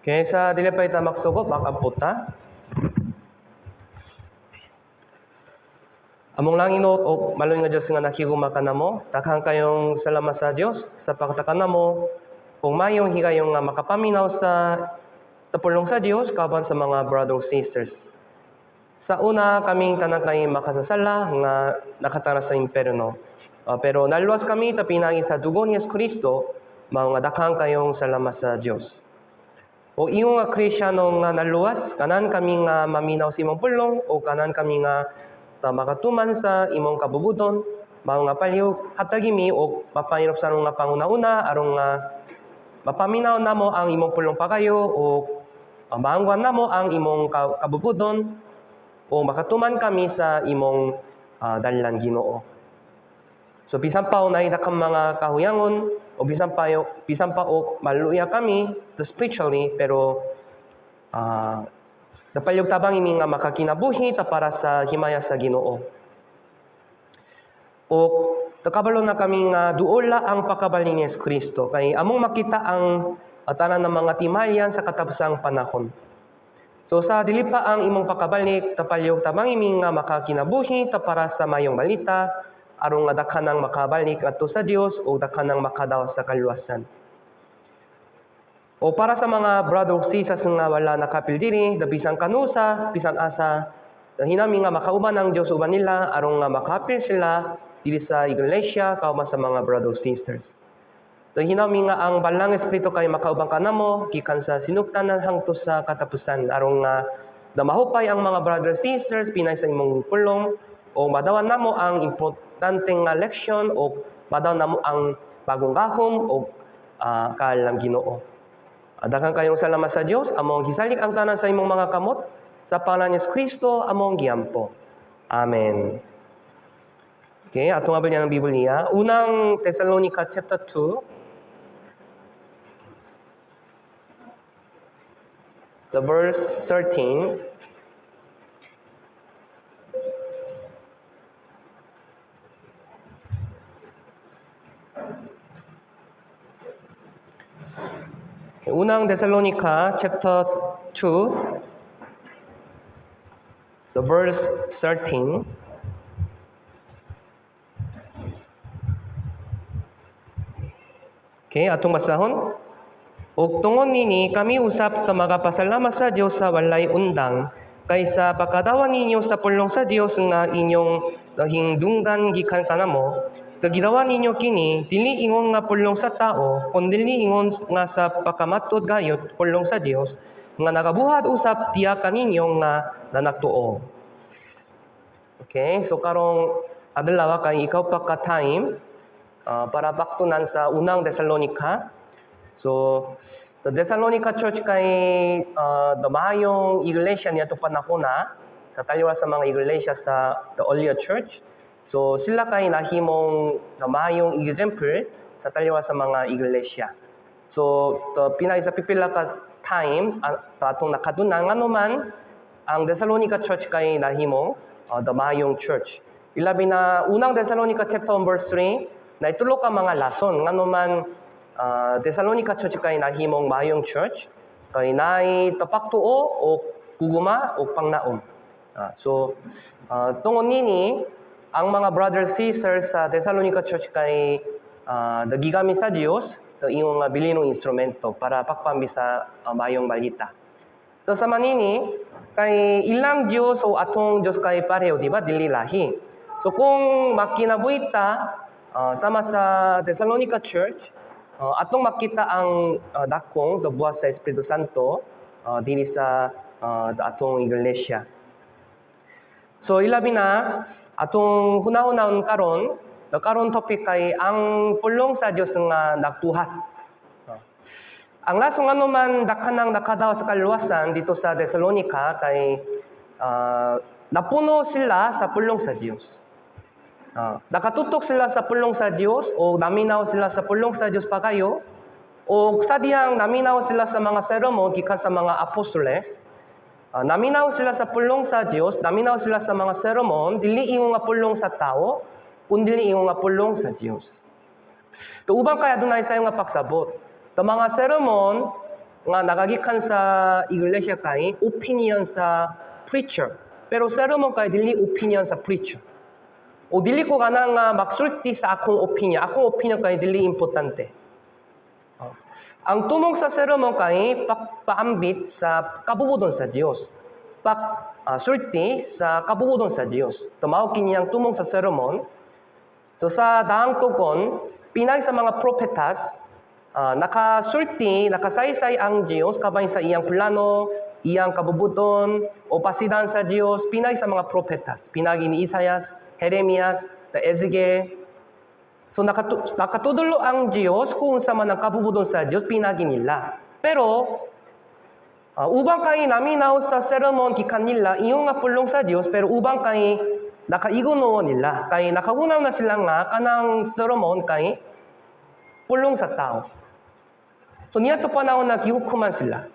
Okay, sa dili pa ita magsugop, makampo ta. Among langinot o maluoy nga Dios nga naghigugma kanamo, daghan kayong salamat sa Dios sa paghatag kanamo ug mayong higayon nga makapaminaw sa pulong sa Dios kauban sa mga brothers sisters. Sa una, kaming tanan kay makasasala nga nakatara sa imperno. Pero naluwas kami ta pinaagi sa dugo ni Kristo, mao nga daghan kayong salamat sa Dios. O ingon nga Kristyano nga naluwas, kanan kami nga maminaw sa imong pulong o kanan kami nga ta makatuman sa imong kabubuton, mao nga palihog hatagi mi og mapanirop sa nga panguna-una aron nga mapaminaw namo ang imong pulong pagayo o maangwan namo ang imong kabubuton o makatuman kami sa imong dalan, Ginoo. So bisan pa og naay daghang mga kahuyangon o bisan pa og maluya kami the spiritually, pero napalihog tabang imi nga makakinabuhi ta para sa himaya sa Ginoo. O nakabalo na kami nga duola ang pakabalik ni Kristo kay among makita ang tanan ng mga timalyan sa katapusang panahon. So sa dili pa ang imong pakabalik, tapalihog tabang imi nga makakinabuhi ta para sa mayong balita aron nga daghanang makabalik adto sa Dios o daghanang makadaot sa kaluwasan. O para sa mga brother or sisters nga wala nakapil diri, da bisan kanusa, bisan asa, hinami nga makauban ang Dios uban nila aron nga makapil sila diri sa iglesia kauban sa mga brother or sisters. Da hinami nga ang Balaang Espiritu kay makauban kanamo gikan sa sinugtanan hangtod sa katapusan aron nga da mahupay ang mga brothers sisters pinay sa imong pulong o madawan namo ang importante nga leksyon o madawan namo ang bagong gahom o kaalam, Ginoo. Daghan kayong salamat sa Dios, among gisalig ang tanan sa imong mga kamot sa pangalan ni Kristo among giampo. Amen. Okay, atong abel ng Biblia. Unang Thessalonica chapter 2, the verse 13. Unang Thessalonica chapter 2, the verse 13. Okay, atong basahon. Ug tungod nini kami usab ta magapasalamat sa Dios sa walay undang kay sa pagkadawa ninyo sa pulong sa Dios nga inyong nahingdunggan gikan kanamo, kagidawa ninyo kini dili ingon nga pulong sa tao kun dili ingon nga sa pagkamatud gayud pulong sa Dios nga nagabuhat usab diha kaninyo nga nanagtuo. Okay, so karong adlaw kay ikaw pa ka time para baktunan sa Unang Thessalonica. So, the Thessalonica Church kay the maayong iglesia niya panahon na sa taliwala sa mga iglesia sa the earlier church. So, sila kay nahimong the maayong example sa taliwala sa mga iglesia. So, the pinay sa pipila ka time atong nakadunang ngano man ang Thessalonica Church kay nahimong the maayong church. Ilabi na Unang Thessalonica chapter 1 verse 3 na itulo ka mga lason ngano man Thessalonica Church kay nahimong maayong church kay naay tapaktuo o gugma o pangnaom. So tungod nini ang mga brothers sisters sa Thessalonica Church kay nagigamit sa Dios to ingon nga bilinong instrumento para pakpambi sa maayong balita. So sa manini kay ilang Dios o atong Dios kay pareho, di ba? Dili lahi. So kung makinabuhi ta sama sa Thessalonica Church, atong makita ang dakong buhat sa Espiritu Santo dinhi sa atong iglesia. So ilabi na atong hunahunahon karon, the karon topic kay ang pulong sa Dios nga nagtuhat. Ang lasong ano man dakhanang nakadawa sa kaluwasan dito sa Thessalonica kay napuno sila sa pulong sa Dios. Nakatutok sila sa pulong sa Dios o naminaw sila sa pulong sa Dios pa kayo o sa diyang naminaw sila sa mga sermon gikan sa mga apostoles. Naminaw sila sa pulong sa Dios, naminaw sila sa mga sermon, dili ingon nga pulong sa tao, kundi ingon nga pulong sa Dios. To uban kay adunay sayo nga pagsabot. To mga sermon nga nagagikan sa iglesia kay opinion sa preacher. Pero sermon kay dili opinion sa preacher. O dili ko ganang nga magsulti sa akong opinion. Akong opinion kay dili importante. Oh. Ang tumong sa sermon kay pagpaambit sa kabubuton sa Dios. Pag sulti sa kabubuton sa Dios. To mao kini ang tumong sa sermon. So sa daang tukon, pinay sa mga propetas, nakasulti, nakasaysay ang Dios kabay sa iyang plano, iyang kabubuton, o pasidan sa Dios, pinay sa mga propetas. Pinagi ni Isaias, Jeremias, the Ezekiel. So nakatudlo ang Dios kung unsa man ang kabubuton sa Dios, pinagi nila. Pero ubang kay naminaw sa sermon gikan nila, iyong nga pulong sa Dios, pero ubang kay nakaigono nila. Kay nakahunaw na sila nga kanang sermon kay pulong sa tao. So niya to panahon na gihukuman sila.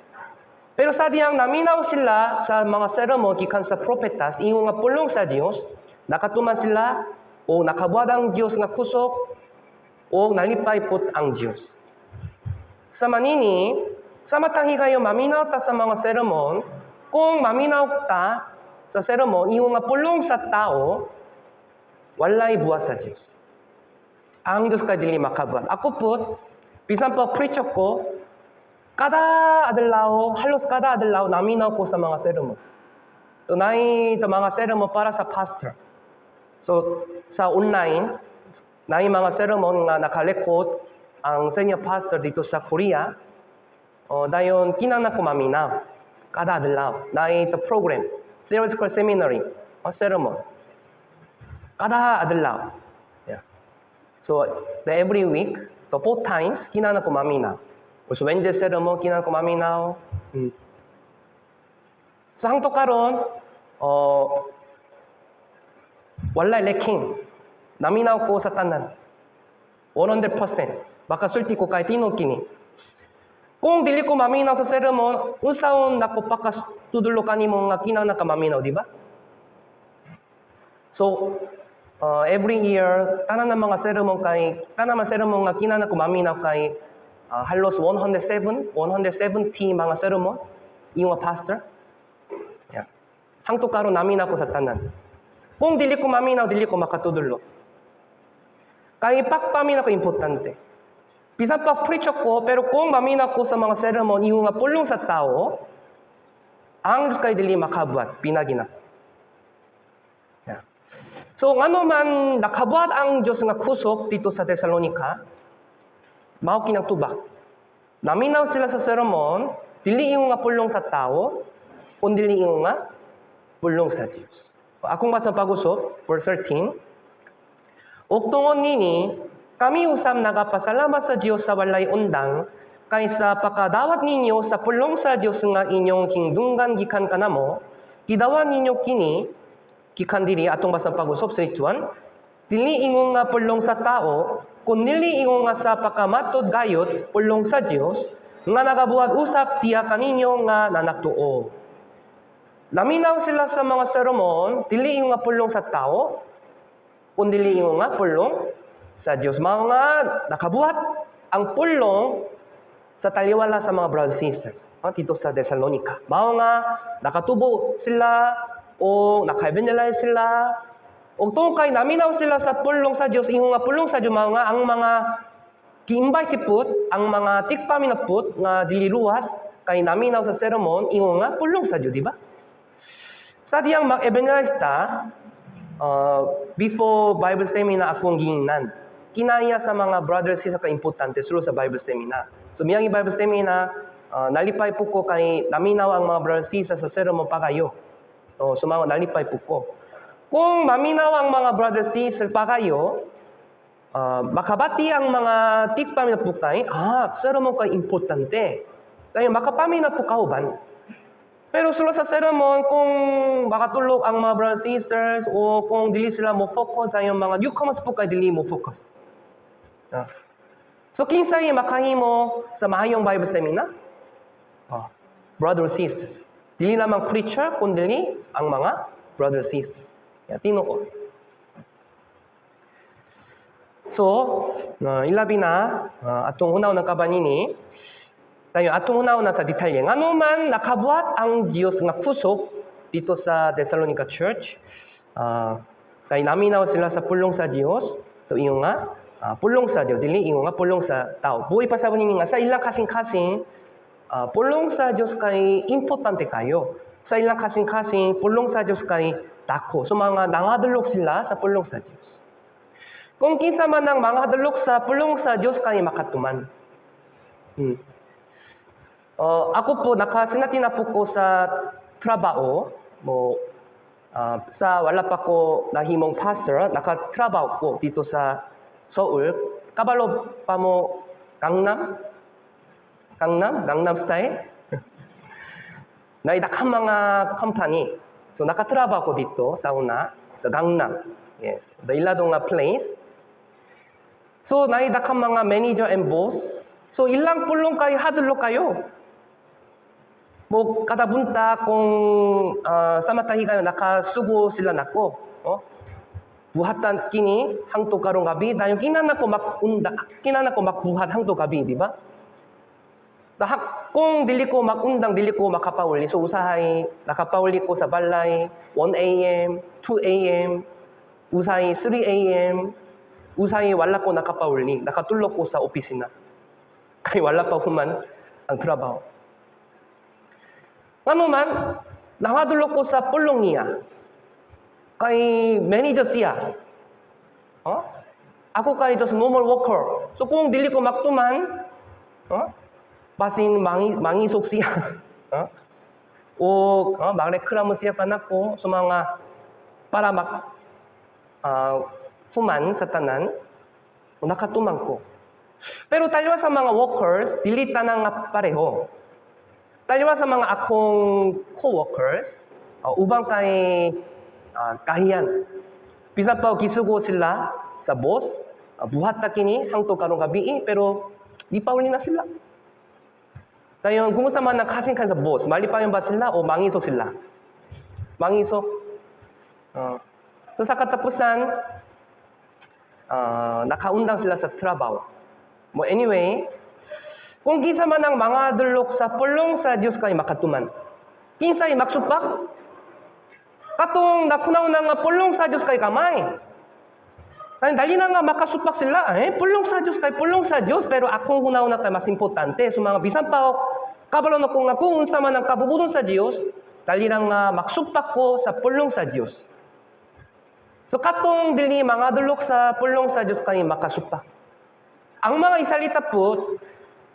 Pero sa diyang naminaw sila sa mga sermon gikan sa propetas, ingon nga pulong sa Dios, nakatuman sila o nakabuhat ang Dios nga kusog o nalipay put ang Dios. Sa manini, sa matang higayon maminaw ta sa mga sermon, kung maminaw ta sa sermon, ingon nga pulong sa tao, walay buhat sa Dios. Ang Dios kay dili makabuhat. Ako put, bisan pa preacher ko, kada adlaw, halos kada adlaw naminaw ko sa mga sermon. To naay to mga sermon para sa pastor. So sa online, naay mga sermon nga naka-record ang senior pastor dito sa Korea. O dayon kinahanglan ko maminaw kada adlaw. Naay to program, theological seminary, o sermon. Kada adlaw. Yeah. So the every week, the four times kinahanglan ko maminaw. Also Wednesday sermon kinahanglan ko maminaw. So hangtod karon walay lacking. Naminaw ko sa tanan. 100%. Makasulti ko kay tinuod kini. Kung dili ko maminaw sa sermon, unsaon nako pakatudlo kanimo nga kinahanglan ka maminaw, di ba? So, every year, tanan ng mga sermon kay, tanan mga sermon nga kinahanglan ko maminaw kay halos 107, 170 mga sermon, iyong pastor. Yeah. Hangtod karon naminaw ko sa tanan. Kung dili ko maminaw, dili ko makatudlo. Kay pagpaminaw ko importante. Bisan pa preacher ko, pero kung maminaw ko sa mga sermon, iyong nga pulong sa tao, ang Diyos kay dili makabuhat, pinagi na. Yeah. So, ngano man nakabuhat ang Diyos nga kusog dito sa Thessalonica, mao kinang tubak. Naminaw sila sa sermon, dili ingon nga pulong sa tao, kundi dili ingon nga pulong sa Dios. Akong basa pag-usop, verse 13. Ug tungod nini, kami usab nagapasalamat sa Dios sa walay undang kay sa pakadawat ninyo sa pulong sa Dios nga inyong hingdunggan gikan kanamo, gidawat ninyo kini gikan diri atong basa pag-usop sa Juan, dili ingon nga pulong sa tao, kundi ingon nga sa pakamatod gayot pulong sa Dios nga nagabuhat usab diha kaninyo nga nanagtuo. Naminaw sila sa mga sermon, dili ingon nga pulong sa tao, kundi ingon nga pulong sa Dios. Mao nga nakabuhat ang pulong sa taliwala sa mga brothers and sisters dito sa Thessalonica. Mao nga nakatubo sila o naka-evangelize sila o tungod kay naminaw sila sa pulong sa Dios, ingon nga pulong sa Dios, mao nga ang mga gi-invite put, ang mga tigpaminaw put nga dili luwas kay naminaw sa sermon ingon nga pulong sa Dios, di ba? Sa diyang mag-evangelize ta, before Bible seminar akong giingnan. Kinaya sa mga brothers sisters ka importante sulod sa Bible seminar. So miyang Bible seminar, nalipay po ko kay naminaw ang mga brothers sisters sa sermon pa kayo. Oh, so mga nalipay po ko. Kung maminaw ang mga brothers sisters pa kayo, makabati ang mga tigpaminaw po kay, sermon kay importante. Kaya makapaminaw po kauban. Pero sulod sa sermon, kung makatulog ang mga brothers and sisters o kung dili sila mo focus sa yung mga newcomers po kay dili mo focus. So kinsay makahimo sa maayong Bible seminar? Brothers and sisters. Dili naman preacher, kundi ang mga brothers and sisters. Ya, tinuod. So, ilabi na atong hunaw ng kabanini, tayo atong hunaw na sa detalye. Ngano man nakabuhat ang Dios nga kusog dito sa Thessalonica Church, kay naminaw sila sa pulong sa Dios, to ingon nga pulong sa Dios, dili ingon nga pulong sa tao. Buhi pa sa nini nga sa ilang kasing-kasing, pulong sa Dios kay importante kayo. Sa ilang kasing-kasing, pulong sa Dios kay dako. So mga nangadulok sila sa pulong sa Dios. Kung kinsa man ang mangadulok sa pulong sa Dios kay makatuman. Ako po, nakasinati na po ko sa trabaho mo, sa wala pa ko nahimong pastor, nakatrabaho ko dito sa Seoul. Kabalo pa mo Gangnam? Gangnam? Gangnam Style? Naidakang mga company. So nakatrabaho ko dito sa una, sa Gangnam. Yes, the ilado nga place. So naidakang mga manager and boss. So ilang pulong kayo, hadulok kayo. Mo kada bunta kung sa mata higayon nakasugo sila nako. Oh? Buhatan kini hangtod karong gabi dayon kinahanglan ko magunda, kinahanglan ko magbuhat hangtod gabi, di ba? Dahak kung dili ko magundang, dili ko makapauli. So usahay nakapauli ko sa balay 1 a.m., 2 a.m., usahay 3 a.m., usahay wala ko nakapauli. Nakatulog ko sa opisina. Kay wala pa human ang trabaho. Ngano man, nangadulok ko sa pulong niya. Kay manager siya. Oh? Ako kay just normal worker. So kung dili ko magtuman, oh? Basin mangisok siya. Oh? O magreklamo siya kanako sa mga para mag human sa tanan, nakatuman ko. Pero taliwa sa mga workers, dili tanan nga pareho. Taliwa sa mga akong co-workers, ubang kay kahiyan. Bisan pa gisugo sila sa boss, buhat ta kini hangtod karong gabi, pero di pa uli na sila. Dayon kumusta man ang kasing sa boss, malipayon ba sila o mangisok sila? Mangisok. So sa katapusan, nakaundang sila sa trabaho. Mo anyway, kung kinsa man ang mga dulok sa pulong sa Dios kay makatuman. Kinsay magsupak? Katong nakunaw na nga pulong sa Dios kay kamay. Kaya dali na nga makasupak sila. Eh, pulong sa Dios kay pulong sa Dios, pero akong hunaw na kay mas importante. So mga bisan pa kabalo na ko nga kung unsa man ang kabubuton sa Dios, dali na nga magsupak ko sa pulong sa Dios. So katong dili mga dulok sa pulong sa Dios kay makasupak. Ang mga Israelita po,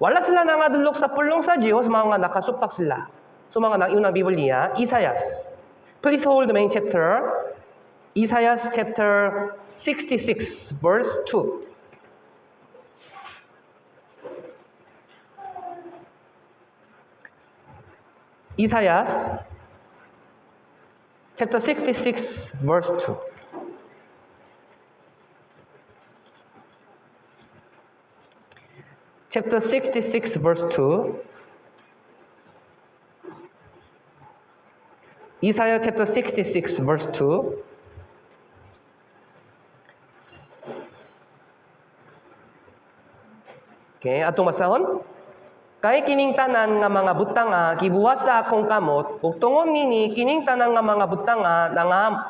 wala sila nangadulok sa pulong sa Dios, mga nakasupak sila. So mga nang unang Biblia, Isaiah. Please hold the main chapter. Isaiah chapter 66 verse 2. Isaiah chapter 66 verse 2. Chapter 66 verse 2. Isaiah chapter 66 verse 2. Okay, atong basahon. Kay kining tanan nga mga butanga gibuhat sa akong kamot ug tungod nini kining tanan nga mga butanga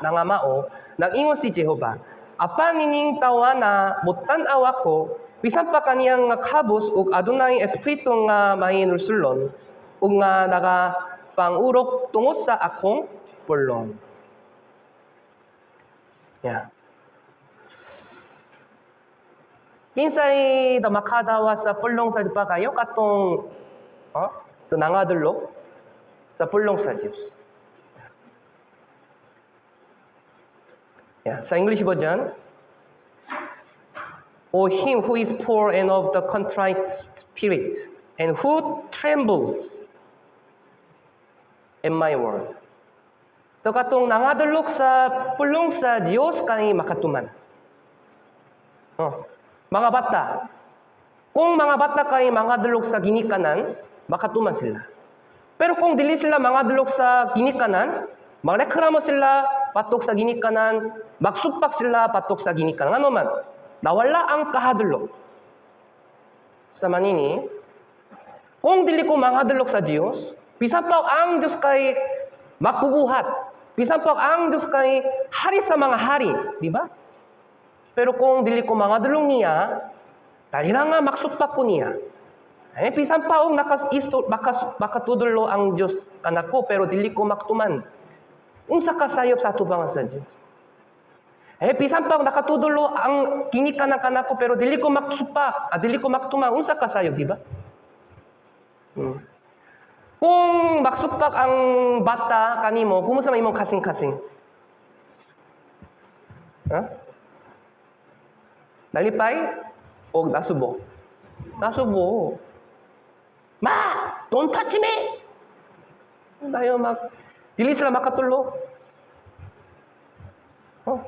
nangamao, nag-ingon si Jehova. Apan nining tawana motan-aw ako bisan pa kaniyang nga kabus ug adunay espiritu nga mahinulsulon ug nga nagapangurok tungod sa akong pulong. Yeah. Kinsay makadawa sa pulong sa pa kayo katong to nangadulok sa pulong sa Dios. Yeah, sa English version, O him who is poor and of the contrite spirit, and who trembles at my word. To katong nangadulok sa pulong sa Dios kay makatuman. Oh, mga bata, kung mga bata kay mangadulok sa ginikanan, makatuman sila. Pero kung dili sila mangadulok sa ginikanan, magreklamo sila patok sa ginikanan, magsupak sila patok sa ginikanan. Ano man? Nawala ang kahadlok. Sa manini, kung dili ko manghadlok sa Dios, bisan pa ang Dios kay makubuhat, bisan pa ang Dios kay hari sa mga hari, di ba? Pero kung dili ko mangadlok niya, dali na nga magsugpak ko niya. Eh, bisan pa og makatudlo ang Dios kanako, pero dili ko magtuman. Unsa ka sayop sa atubangan sa Dios? Eh, bisan pa og nakatudlo ang ginikanan kanako, pero dili ko magsupak, dili ko magtuman, unsa ka sayop, di ba? Kung magsupak ang bata kanimo, kumusta man imong kasing-kasing? Ha? Nalipay o nasubo? Nasubo. Ma! Don't touch me! Dayo dili sila makatulog. Oh.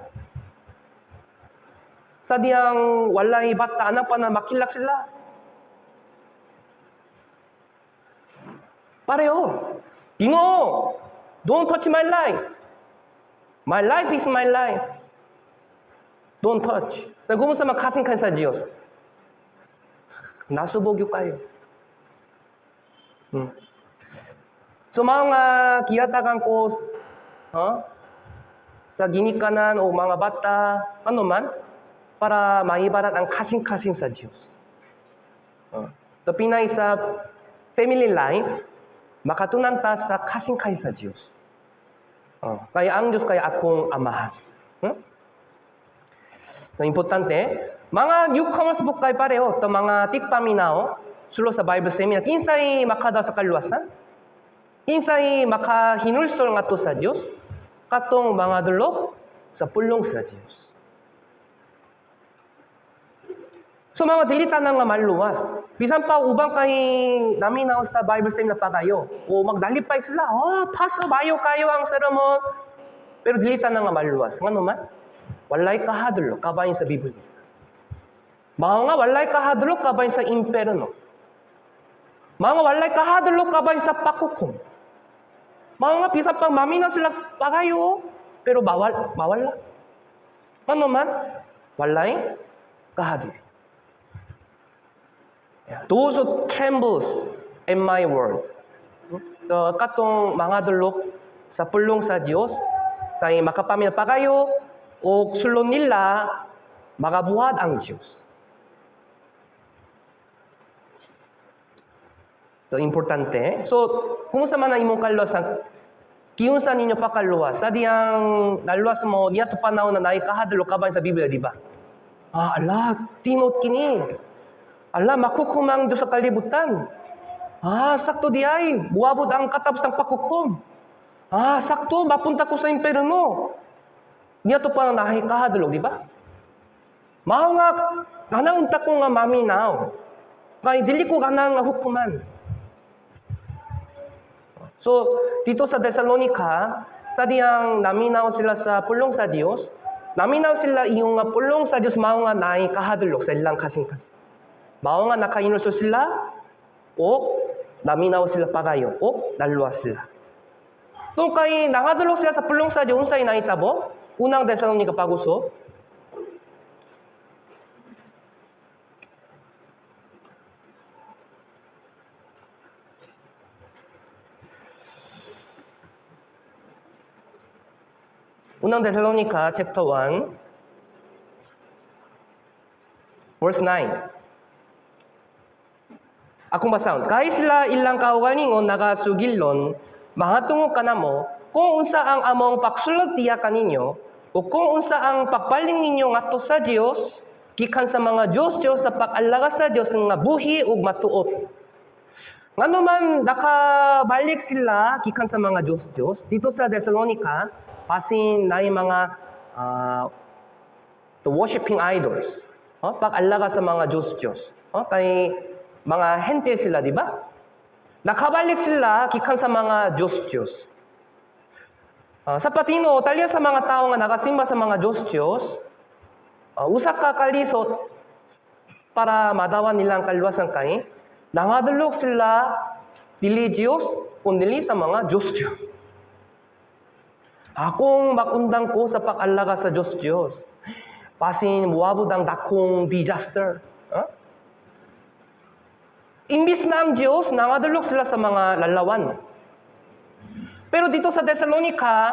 Sa diyang walay bata, anak pa na makilak sila. Pareho. Ginoo, don't touch my life. My life is my life. Don't touch. Kumusta man kasing sa Diyos? Nasubog gyud kayo. So mga gihatagan ko, huh, sa ginikanan o mga bata, ano man, para maibarat ang kasing-kasing sa Diyos. So, pinay sa family life, makatunan ta sa kasing-kasing sa Diyos. Kaya ang Diyos kaya akong amahan. So, importante, mga newcomers po kay pareho, to mga tigpaminaw, sulo sa Bible seminar, kinsay makada sa kaluwasan? Kinsay makahinulsol ngadto sa Dios? Katong mga dulok sa pulong sa Dios. So mga dili tanan nga maluwas. Bisan pa ubang kay naminaw sa Bible seminar pa kayo, o magdalipay sila, oh, pastor, maayo kayo ang sermon. Pero dili tanan nga maluwas. Ngano man? Walay kahadlok kabahin sa Biblia. Mao nga walay kahadlok kabahin sa imperno. Mao nga walay kahadlok kabahin sa paghukom. Mao nga bisan pang maminaw sila pagayo, pero bawal, mawala. Ngano man? Walay kahadlok. Those who trembles at my word. So, katong mga dulok sa pulong sa Dios, kay makapaminaw pa kayo, o sulon nila, makabuhat ang Diyos. So, importante. So, kumusta man ang imong kaluwasan? Giunsa ninyo pakaluwas? Sa diyang naluwas mo, niya to panahon na naikahadlok ka ba sa Biblia, di ba? Ah, ala, tinuod kini. Ala, makukum ang Diyos sa kalibutan. Ah, sakto di ay, buwabot ang katapos ng paghukom. Ah, sakto, mapunta ko sa imperno. Niya to pa nahikahadlok, di ba? Mao nga, ganahan unta ko nga maminaw. Kay dili ko ganang nga hukuman. So, dito sa Thessalonica, sa diyang naminaw sila sa pulong sa Dios, naminaw sila iyong nga pulong sa Dios, mao nga naay kahadlok sa ilang kasing-kasing. Mao nga nakainulsol sila, o naminaw sila pagayo, o naluwas sila. Tung kay nangadlok sila sa pulong sa Dios, unsay nahitabo? Unang Thessalonica pag-usop. Unang Thessalonica chapter 1 verse 9. Akong basahon. Kay sila ilang kaugalingon nagasugilon, mahatungod kanamo, kung unsa ang among pagsulod diha kaninyo, o kung unsa ang pagpaling ninyo ngadto sa Dios, gikan sa mga Dios-Dios sa pag-alagad sa Dios nga buhi ug matuod. Ngano man nakabalik sila gikan sa mga Dios-Dios dito sa Thessalonica, basin naay mga the worshiping idols. Oh, pag-alagad sa mga Dios-Dios. Oh, kay mga hentil sila, di ba? Nakabalik sila gikan sa mga Dios-Dios. Sa patino, talya sa mga tao nga nakasimba sa mga Dios-Dios, usa ka kalisod para madawa nilang kaluwasan kay nangadlok sila dili Dios kundi sa mga Dios-Dios. Akong makundang ko sa pag-alaga sa Dios-Dios. Basin moabot ang dakong disaster. Huh? Imbis na ang Diyos, nangadulok sila sa mga lalawan. Pero dito sa Thessalonica,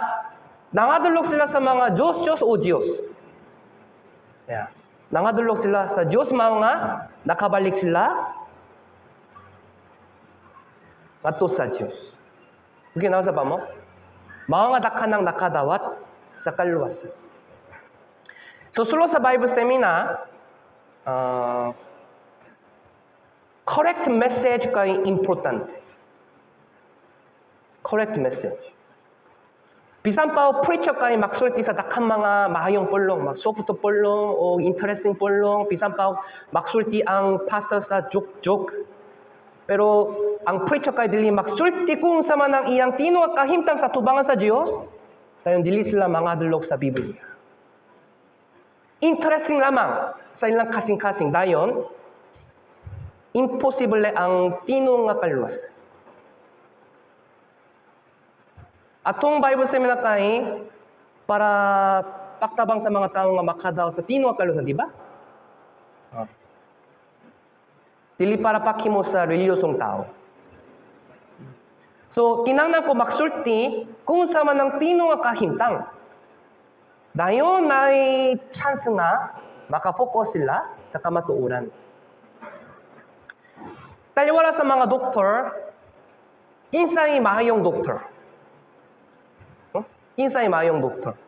nangadulok sila sa mga Diyos, Diyos o Diyos. Yeah. Nangadulok sila sa Diyos mao nga nakabalik sila ngadto sa Diyos. Okay, nasa pa mo? Mao nga dakhanang nakadawat sa kaluwasan. So, sulo sa Bible seminar, correct message kay importante. Correct message. Bisan pa preacher kay magsulti sa daghang mga maayong pulong, mag soft pulong o interesting pulong, bisan pa magsulti ang pastor sa joke joke. Pero ang preacher kay dili magsulti kung unsa man ang iyang tinuod kahimtang sa tubangan sa Dios, dayon dili sila mangadulok sa Biblia. Interesting lamang sa ilang kasing-kasing, dayon imposible ang tinuod nga kaluwas. Atong Bible seminar kay para pagtabang sa mga tao nga makadaot sa tinuod kaluwasan, di ba? Oh. Dili para paghimo sa reliyosong tao. So, kinahanglan ko magsulti kung unsa man ang tinuod nga kahimtang. Dayon naay chance nga makapokus sila sa kamatuoran. Taliwala sa mga doktor, kinsay maayong doktor? Huh? Kinsay maayong doktor?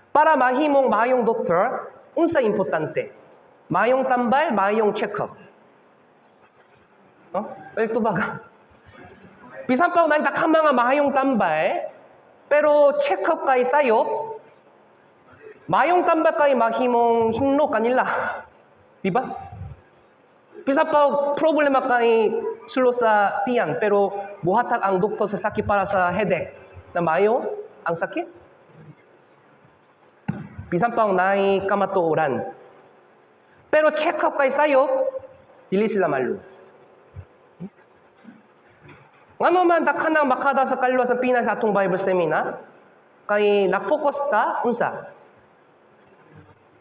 Para mahimong maayong doktor, unsa importante? Maayong tambal, maayong check-up. Oh? Well, tubaga. Bisan pa naay daghang mga maayong tambal, pero check-up kay sayop, maayong tambal kay mahimong hinlo kanila. Di ba? Bisan pa problema kay sulo sa tiyan, pero muhatag ang doktor sa sakit para sa headache na maayo ang sakit. Bisan pa naay kamatuoran. Pero check-up kay sayop, dili sila maluwas. Ngano man dakhanang makadaot sa kaluwasan pinay sa atong Bible seminar, kay nag-focus ta unsa?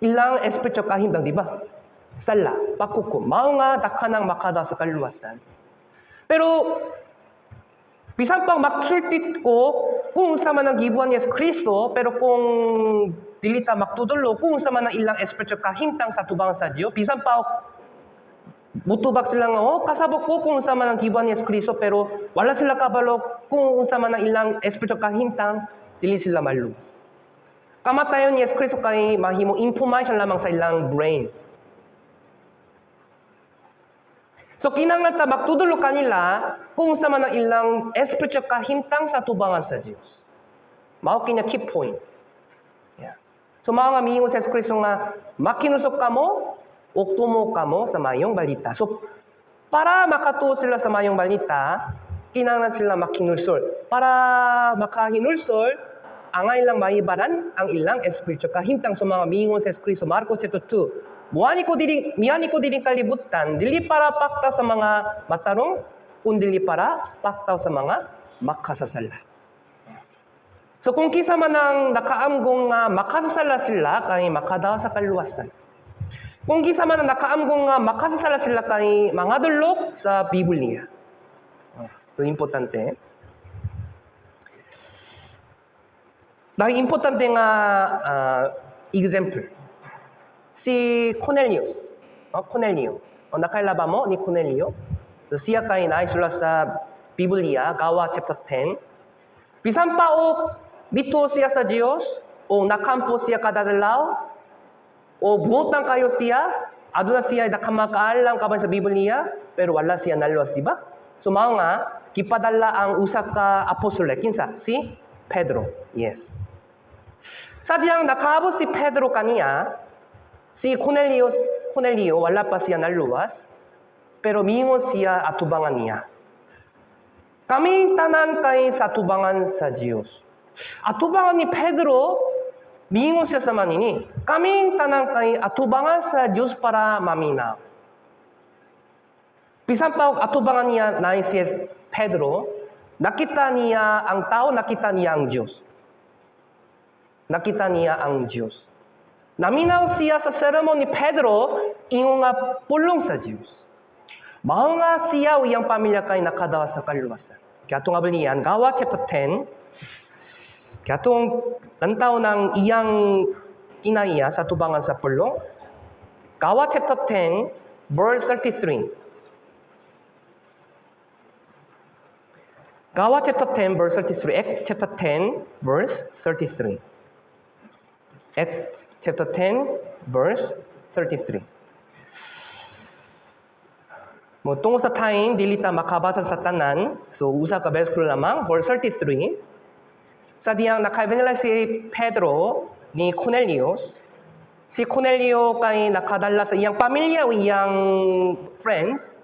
Ilang espiritual kahimtang, di ba? Sala, paghukom. Mao nga dakhanang makadaot sa kaluwasan. Pero bisan pang magsulti ko kung unsa man ang gibuhat ni Yesu Kristo, pero kung dili ta magtudlo kung unsa man ang ilang espiritual kahimtang sa tubang sa Dios, bisan pa mutubag sila nga, "Oh, kasabot ko kung unsa man ang gibuhat ni Yesu Kristo," pero wala sila kabalo kung unsa man ang ilang espiritual kahimtang, dili sila maluwas. Kamatayon ni Yesu Kristo kay mahimo information lamang sa ilang brain. So kinahanglan ta magtudlo kanila kung unsa man ang ilang espiritual kahimtang sa tubangan sa Dios. Mao kini key point. Yeah. So mao nga miingon sa Yesu Kristo nga makinulsol kamo ug tumuo kamo sa maayong balita. So para makatuo sila sa maayong balita, kinahanglan sila makinulsol. Para makahinulsol, ang ilang maibaran ang ilang espiritual kahimtang sa mga miingon sa Yesu Kristo, Marcos chapter 2. Miani ko diri kalibutan, dili para paktaw sa mga matarong, kundi para paktaw sa mga makasasala. So kung kinsa man ang nakaamgong nga makasasala sila kay makadaot sa kaluwasan. Kung kinsa man ang nakaamgong nga makasasala sila kay mangadulok sa Biblia. So importante. Dahil importante nga example. Si Cornelius. Oh, Cornelio. Oh, nakaila ba mo ni Cornelio? So, siya kay naisulat sa Biblia, Gawa chapter 10. Bisan pa og mituo siya sa Dios o nakampo siya kada adlaw o buotan kayo siya, aduna siya daghang makaalam kaban sa Biblia, pero wala siya naluwas, di ba? So mao nga gipadala ang usa ka apostol, kinsa? Si Pedro. Yes. Sa diyang nakaabot si Pedro kaniya, si Cornelius, Cornelio wala pa siya naluwas, pero miingon siya atubangan niya. Kami tanan kay sa atubangan sa Dios. Atubangan ni Pedro, miingon siya sa manini. Kaming tanan kay atubangan sa Dios para maminaw. Bisan pa og atubangan niya na si Pedro, nakita niya ang tao, nakita niya ang Diyos. Nakita niya ang Diyos. Naminaw siya sa sermon ni Pedro, ingon nga pulong sa Diyos. Mao nga siya o iyang pamilya kay nakadawa sa kaluwasan. Kaya itong niyan, Gawa chapter 10, kaya itong lantaw ng iyang kinaiya sa tubangan sa pulong, Gawa chapter 10, verse 33. Gawa chapter 10, verse 33. Act chapter 10, verse 33. Act chapter 10, verse 33. Mo tungo sa time, dili ta makabasa sa tanan. So usa ka bersikulo lamang, verse 33. Sa diyang naka-evangelize si Pedro ni Cornelius. Si Cornelio kay nakadala sa iyang pamilya o iyang friends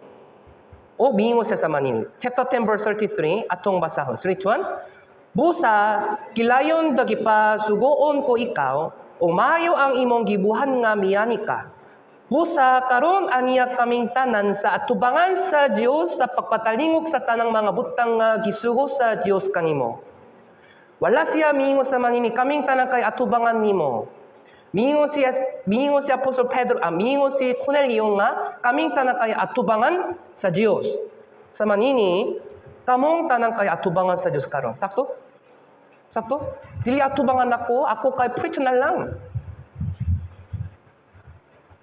o miingon siya sa Manila. Chapter 10 verse 33 atong basahon. 3, 2, 1. Busa gilayon dagipa sugoon ko ikaw o maayo ang imong gibuhan nga miyani ka. Busa karon aniya kaming tanan sa atubangan sa Dios sa pagpatalingog sa tanang mga butang nga gisugo sa Dios kanimo. Wala siya miingon sa manini kaming tanan kay atubangan nimo. Miingon si Apostol Pedro, miingon si Cornelio nga kaming tanan kay atubangan sa Dios. Sa manini kamong tanan kay atubangan sa Dios karon. Sakto? Sakto? Dili atubangan ako, ako kay preach na lang.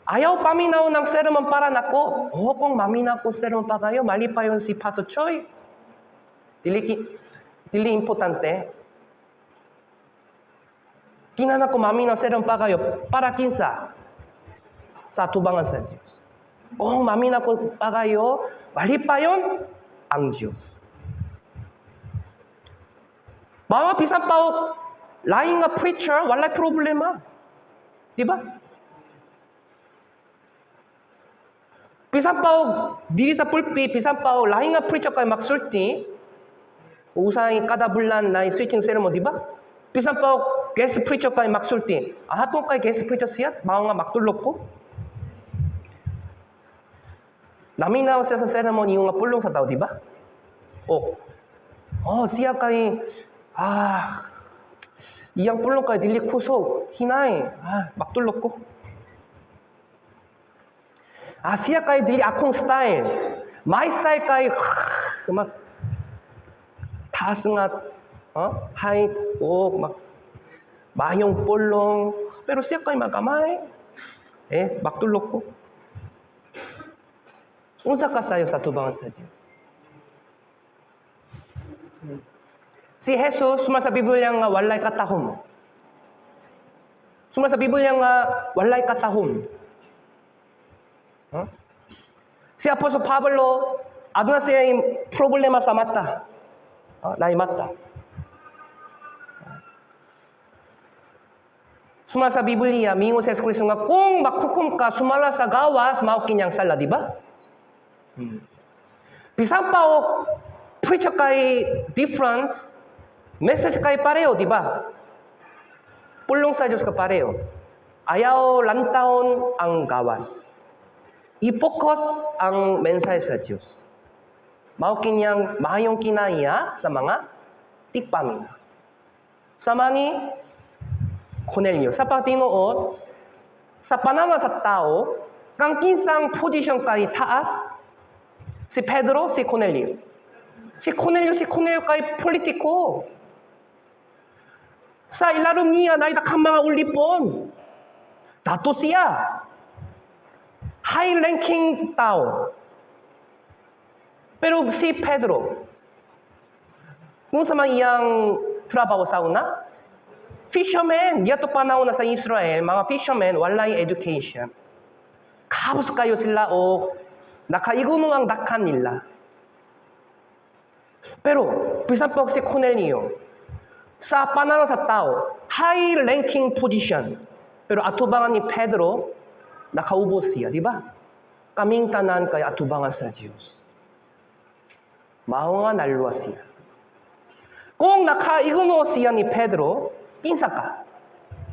Ayaw paminaw ng sermon para nako. Oh, kung maminaw ko sermon pa kayo, mali pa yun si Pastor Choi. Dili importante. Kinana ko maminaw sermon pa kayo para kinsa sa tubangan sa Diyos. Kung maminaw ko pa kayo, mali pa yun ang Diyos. Mga bisan pa laing nga preacher, walay problema. Di ba? Bisan pa og diri sa pulpit, bisan pa og laing nga preacher kay magsulti, usay kada bulan na switching ceremony, di ba? Bisan pa og guest preacher kay magsulti. Ah, hatong kay guest preacher siya, mao nga magtulog ko. Naminaw siya sa ceremony yung nga pulong sa tao, di ba? Oh, siya kay iyang pulong kay dili kusog, hinay, magtulog ko. Siya kay dili akong style. My style kay 막 taas nga height o mak mayong pulong pero siya kay magamay eh magtulog ko. Unsa ka sayo sa tubangan sa Dios? Si Jesus suma sa Biblia nga walay katahom. Suma sa Biblia nga walay katahom. Huh? Si Apostol Pablo aduna siya problema sa mata. Naay mata. Suma sa Biblia, mingon sa Jesucristo nga kung makukum ka sumala sa gawas, mao kinyang sala, di ba? Bisan pa og preacher kay different, message kay pareho, di ba? Pulong sa Diyos ka pareho. Ayaw lantawon ang gawas. I-focus ang mensahe sa Diyos. Mao kinyang mahayong kinaiya sa mga tigpamina. Sama ni Cornelio. Sa pagtinuod, sa pananaw sa tao, kang kinsang posisyon kay taas, si Pedro, si Cornelio. Si Cornelio kay politiko. Sa ilarom niya, naidakang mga ulipon. Dato siya. High ranking tao. Pero si Pedro, kung sa mga iyang trabaho sa una, fisherman, niya to panahon na sa Israel, mga fisherman, walay education. Kabos kayo sila o nakaiguno ang dakan nila. Pero, bisan pa si Cornelio, sa pananaw sa tao, high ranking position. Pero atubangan ni Pedro, nakaubos siya, di ba? Kaming tanan kay atubangan sa Diyos. Mao nga naluwas siya. Kung nakaiguno siya ni Pedro, kinsa ka?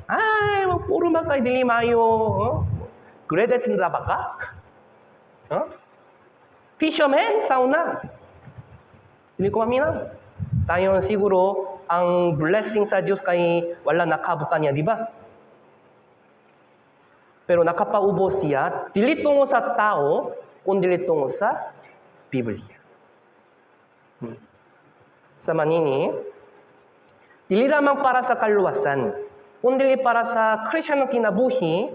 Ay, puro kay dili mayo. Oh? Graduate na ba ka? Huh? Fisherman sa una. Dili ko maminaw. Tayo siguro ang blessing sa Diyos kay wala nakabutan niya, di ba? Pero nakapaubo siya, dili tungo sa tao, kundi tungo sa Biblia. Sama nini, dili lamang para sa kaluwasan, kundi para sa Kristiyanong kinabuhi,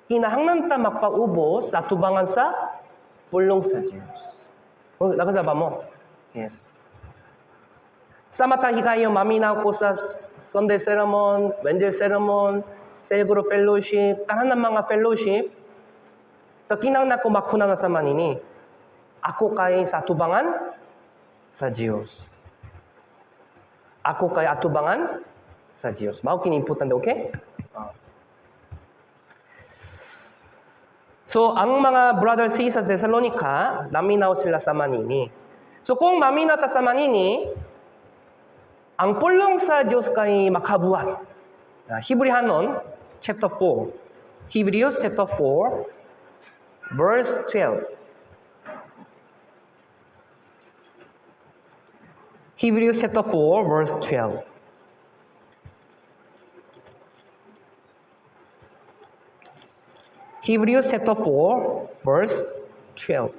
kinahanglan ta magpaubo sa tubangan sa pulong sa Diyos. Oh, nakasaba mo? Yes. Sa mata higayon, maminaw ko sa Sunday sermon, Wednesday sermon, cell group fellowship, tanan ng mga fellowship, to kinahanglan ko makuna na sa manini. Ako kay sa tubangan sa Diyos. Ako kay atubangan sa Diyos. Mao kini importante, okay? So, ang mga brothers sa Thessalonica, naminaw sila sa manini. So, kung maminaw ta sa manini, ang pulong sa Diyos kay makabuhat. Hebreo chapter 4. Hebrews chapter 4, verse 12. Hebrews chapter 4, verse 12. Hebrews chapter 4, verse 12.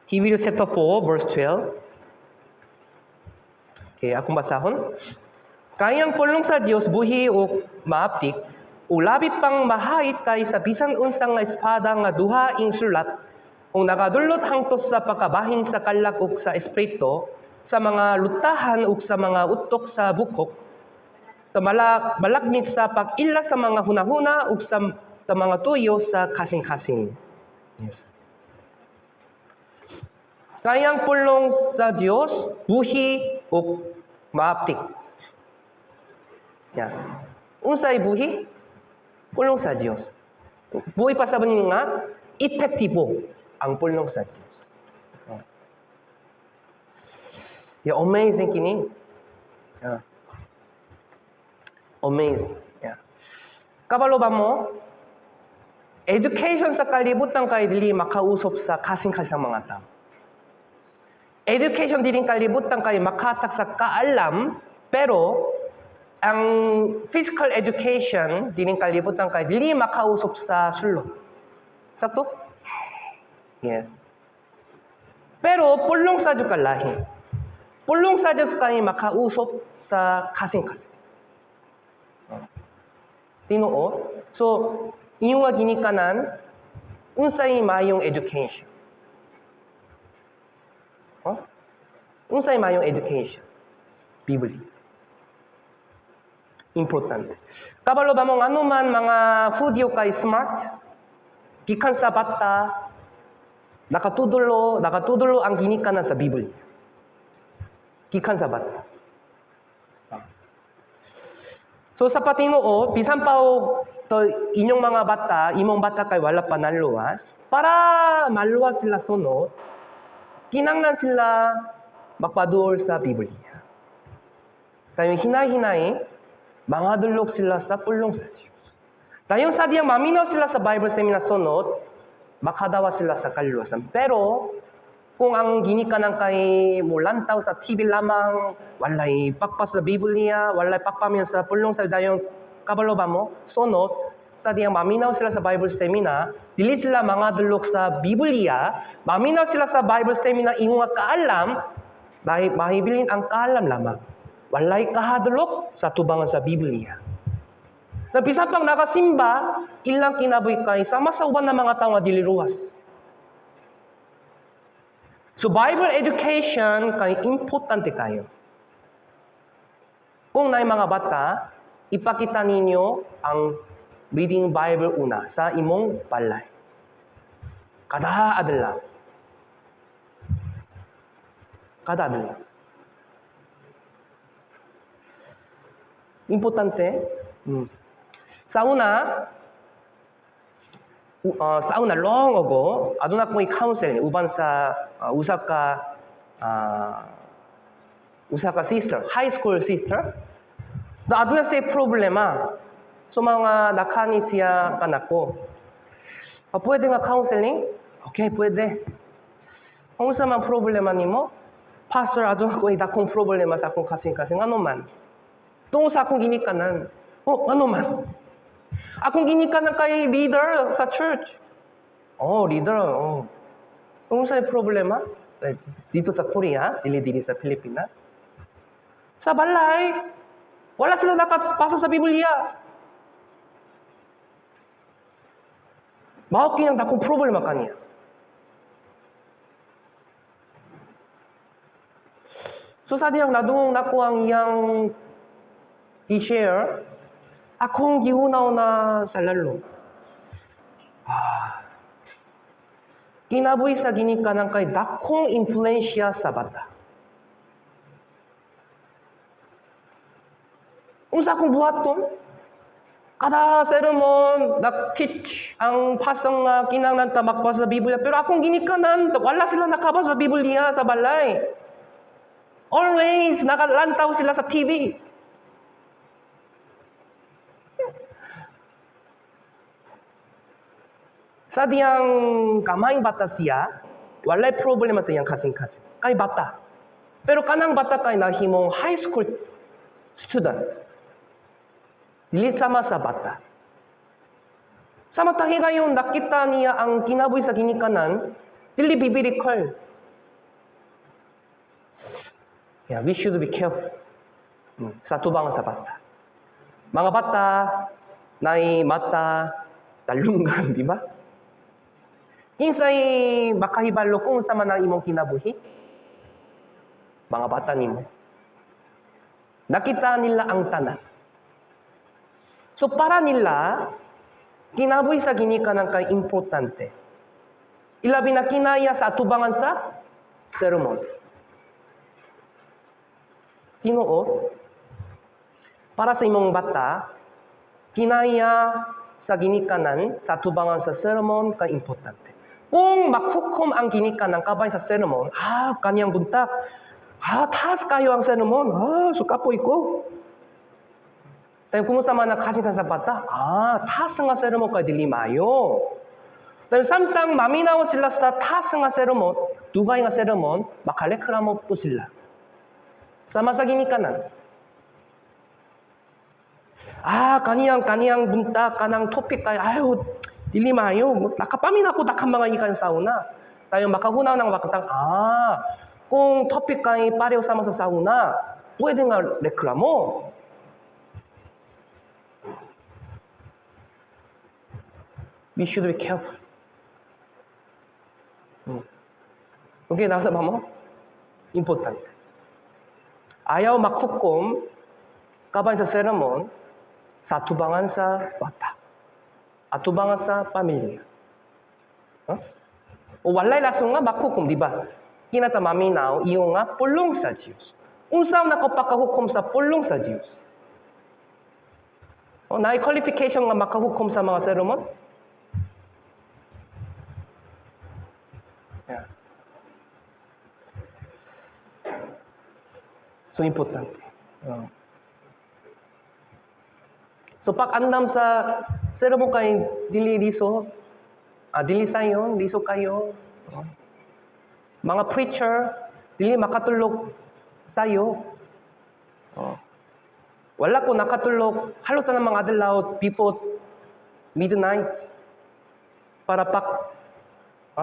Hebrews chapter 4, verse 12. Okay, akong basahon. Kayang pulong sa Dios buhi o maaptik, o labi pang mahait kay sa bisan unsang nga espada nga duha ing sulat, kung nakadulot hangtos sa pagkabahin sa kalag ug sa espiritu, sa mga lutahan ug sa mga utok sa bukok, malagmit sa pag-ila sa mga hunahuna ug sa mga tuyo sa kasing-kasing. Yes. Kayang pulong sa Dios buhi ug maaptik. Ya. Unsay buhi? Pulong sa Dios. Buhi pa sa nga epektibo ang pulong sa Dios. Yeah, amazing kini. Yeah. Amazing. Yeah. Kabalo ba mo? Education sa kalibutan kay dili makausop sa kasing-kasing mga tao. Education diling kalibutan kay makatak sa kaalam, pero ang physical education diling kalibutan kay dili makausop sa sulod. Sakto? Yeah. Pero pulong sa Diyos kalahi. Pulong sa Diyos kay makausop sa kasing-kasing. Tinuod? So, iyong ginikanan, unsay mayong education? Huh? Unsay mayong education? Biblia. Importante. Kabalo ba mong anuman mga Hudyo kay smart? Gikan sa bata, nakatudulo ang ginikanan sa Biblia. Gikan sa bata. So sa patinuo, bisan pa og to inyong mga bata, imong bata kay wala pa naluwas, para maluwas sila sunod, kinanglan sila magpaduol sa Biblia. Tayong hinay-hinay, mangadulog sila sa pulong sa Diyos. Tayong sadyang maminaw sila sa Bible seminar sunod, makadawa sila sa kaluwasan. Pero, kung ang ginikanan kay mulantaw sa TV lamang, walay pakpa sa Biblia, walay pakpamyan sa pulong sa dayong kabalo ba mo, sunod, sadyang maminaw sila sa Bible seminar, dili sila mangadulog sa Biblia, maminaw sila sa Bible seminar, ingon nga kaalam, dahil mahibilin ang kaalam lamang. Walay kahadlok sa tubangan sa Biblia. Na bisan pang nakasimba, ilang kinabuhi kay sama sa uban ng mga tao nga dili ruwas. So Bible education kay importante kayo. Kung naay mga bata, ipakita ninyo ang reading Bible una sa imong balay. Kada adlaw. Kada adlaw. Importante. Sa una long ago, aduna ko'y counseling uban sa usa ka sister, high school sister. Na aduna siya problema. So mga nakani siya kanako. Pwede nga counseling? Okay, pwede. Kung unsa man problema nimo? "Pastor, aduna koy dakong problema sa akong kasing-kasing." "Ano man?" "Tungod sa akong ginikanan." "Oh, ano man?" "Akong ginikanan kay leader sa church." "Oh, leader. Oh. Unsay problema?" Eh, dito sa Korea, dili diri sa Pilipinas. Sa balay, wala sila nakapasa sa Biblia. Mao kini ang dakong problema kaniya. So sa diyang nadungog nako ang iyang i-share, akong gihunaw na sa lalom. Ah, kinabuhi sa ginikanan kay dakong impluensya sa bata. Unsa akong buhaton? Kada sermon, nag-teach ang pastor nga kinahanglan ta magbasa sa Biblia. Pero akong ginikanan, wala sila nakabasa sa Biblia sa balay. Always, nakalantaw sila sa TV. Sa diyang kamayng bata siya, walay problema sa iyang kasing-kasing. Kay bata. Pero kanang bata kay nahimong high school student. Dili sama sa bata. Sa mata higayon nakita niya ang kinabuhi sa ginikanan, dili biblical. Yeah, we should be careful sa tubang sa bata. Mga bata, naay mata, talunggan, di ba? Kinsay makahibalo kung unsa man ang imong kinabuhi? Mga bata nimo. Nakita nila ang tanan. So para nila, kinabuhi sa ginikanan kay importante. Ilabi na kinaya sa atubangan sa sermon. Tinuod, para sa imong bata, kinaya sa ginikanan sa atubangan sa sermon kay importante. Kung makhukom ang ginikanan kabay sa sermon, ah, kaniyang buntak, ah, taas kayo ang sermon, ah, so kapoy ko. Dayon kumusta man ang kasing sa bata? Ah, taas nga sermon kay dili maayo. Dayon samtang maminaw sila sa taas nga sermon, dugay nga sermon, makaleklamo po sila. Sama sa ginikanan. Ah, kaniyang buntak, kanang topic kay, ayo, dili maayo. Nakapamin ako dakang mga ikan sa una. Dayon makahunaw ng bakitang, ah, kung topic kay pareho sama sa sauna, pwede nga reklamo. We should be careful. Okay, nasa mo? Importante. Ayaw makhukom kabay sa sermon sa atubangan sa bata. Atubangan sa pamilya. Huh? O walay lason nga makhukom, di ba? Kinata maminaw iyo nga pulong sa Diyos. Unsa na ko pakahukom sa pulong sa Diyos? O, naay qualification nga makahukom sa mga sermon? Yeah. So importante. So pag andam sa sermon kay dili liso, ah, dili sayon, liso kayo. Oh. Mga preacher, dili makatulog sayo. Oh. Wala ko nakatulog, halos na mga adlaw before midnight para pag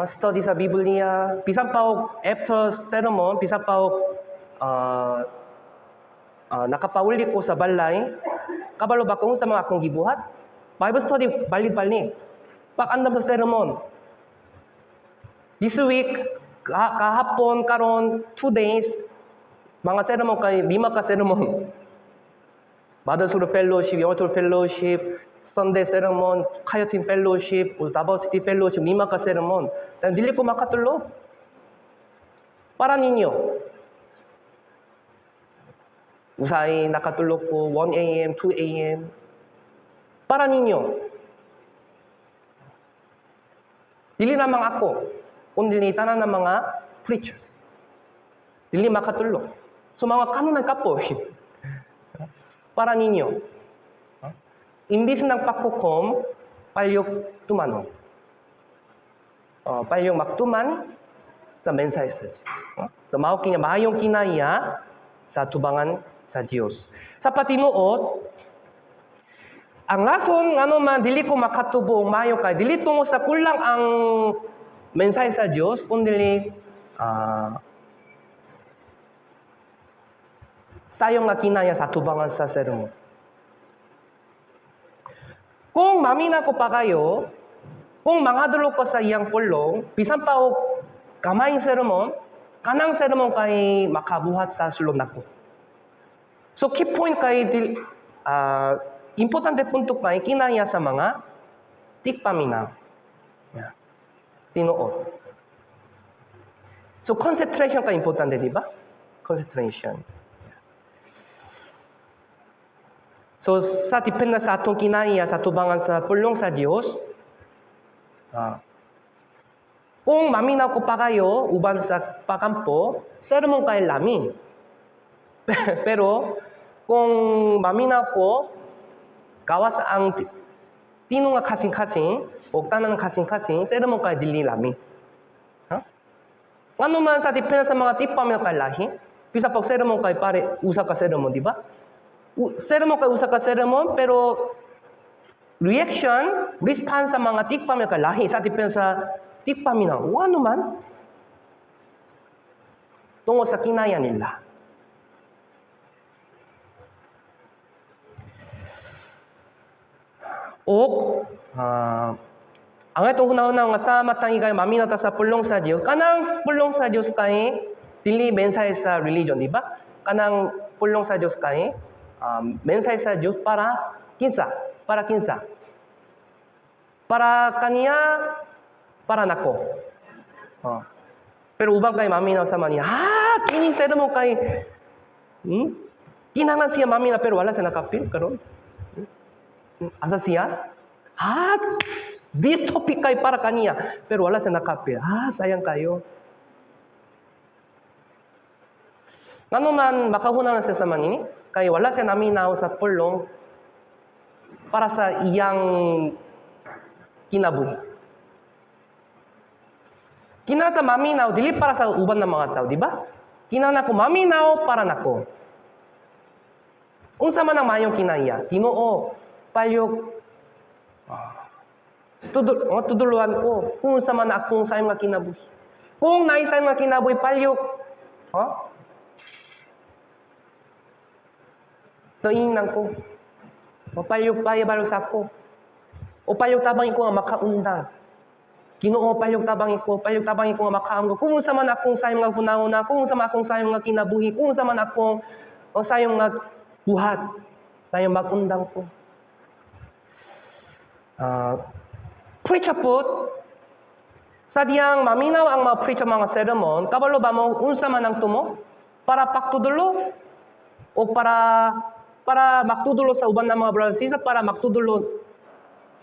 study sa Biblia, bisan pa og after sermon, bisan pa og nakapauli ko sa balay, kabalo ba kung sa mga akong gibuhat? Bible study, balik-balik. Pag andam sa sermon, this week, kahapon, karon, 2 days, mga sermon kay lima ka sermon. Mother's Group Fellowship, Young Fellowship, Sunday Sermon, Choir Team Fellowship, Davao City Fellowship, lima ka sermon. Dahil dili ko makatulog. Para ninyo. Usahay nakatulog ko 1 a.m., 2 a.m. Para ninyo. Dili lamang ako, kundi tanan ng mga preachers. Dili makatulog. So mga kanunay kapoy. Para ninyo. Imbis ng paghukom, palyok tumanon. Palyok magtuman Sa mensahe sa Dios. No? So, mao kini maayong kinaiya sa tubangan sa Dios. Sa patinuot, ang rason ngano man dili ko makatubo og maayo kay dili tungod sa kulang ang mensahe sa Dios, kundi sayong nga kinaya sa tubangan sa sermon. Kung maminaw ko pa kayo, kung mangadlo ko sa iyang pulong, bisan pa og gamayng sermon, kanang sermon kay makabuhat sa sulod nako. So key point kay importante punto kay kinaya sa mga tigpaminaw. Yeah. Tinuod. So concentration kay importante, di ba? Concentration. So sa depend na sa atong kinaiya sa tubangan sa pulong sa Dios, kung maminaw ko pa kayo uban sa pakampo, sermon kay lami. Pero kung maminaw ko, gawas ang tino nga kasing-kasing, o tanan kasing-kasing, sermon kay dili lami. Ha? Ngano man sa depend sa mga tigpaminaw kay lahi, bisa pag sermon kay pare usa ka sermon, di ba? Sermon kay usa ka sermon, pero reaction, response sa mga tigpaminaw kay lahi sa depend sa tigpaminaw. Ngano man? Tungod sa kinaya nila. O ang itong hunahuna nga sa matang ikay maminaw ta sa pulong sa Dios, kanang pulong sa Dios kay dili mensahe sa religion, di ba? Kanang pulong sa Dios kay mensahe sa Dios para kinsa, para kinsa. Para kaniya, para nako. Oh. Pero uban kay maminaw sa maniya, kining sermon kay kinahanglan siya maminaw pero wala siya nakapil karon. Asa siya? This topic kay para kaniya pero wala siya nakapil. Sayang kayo. Ngano man makahuna siya sa manini kay wala siya naminaw sa pulong para sa iyang kinabuhi. Kinata maminaw dili para sa uban ng mga tao, di ba? Kinana ko maminaw para nako. Unsa man ang mayong kinaiya? Ginoo, palyog tuduluan ko kung unsa man akong sayong nga kinabuhi. Kung naay sayong nga kinabuhi, palyog, Tuingnan ko. Palyog payabalo sa ako. O palyog tabangin ko nga makaundang. Ginoo, palyog tabangin ko, palyog tabangin ko nga makaamgo. Kung unsa man akong sayong nga hunahuna, kung unsa man akong sayong nga kinabuhi, kung unsa man akong o sayong nga buhat, tayong magundang ko. Preacher put, sa diyang maminaw ang mga preacher mga sermon, kabalo ba mo unsa man ang tumo? Para pagtudulo o para magtudulo sa uban ng mga brothers and sisters, para magtudulo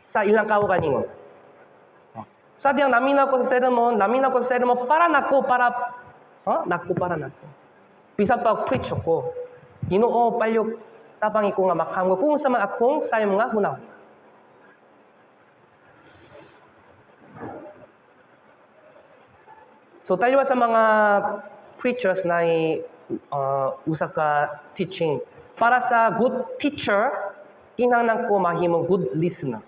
sa ilang kaugalingon. Sa diyang naminaw ko sa sermon, naminaw ko sa sermon, para nako, para, nako, para nako. Bisan pa preacher ko, Ginoo, palyog tabangi ko nga makamgo, kung unsa man akong sayong nga hunaw. So, taliwa sa mga preachers na usa ka teaching. Para sa good teacher, kinahanglan ko mahimong good listener.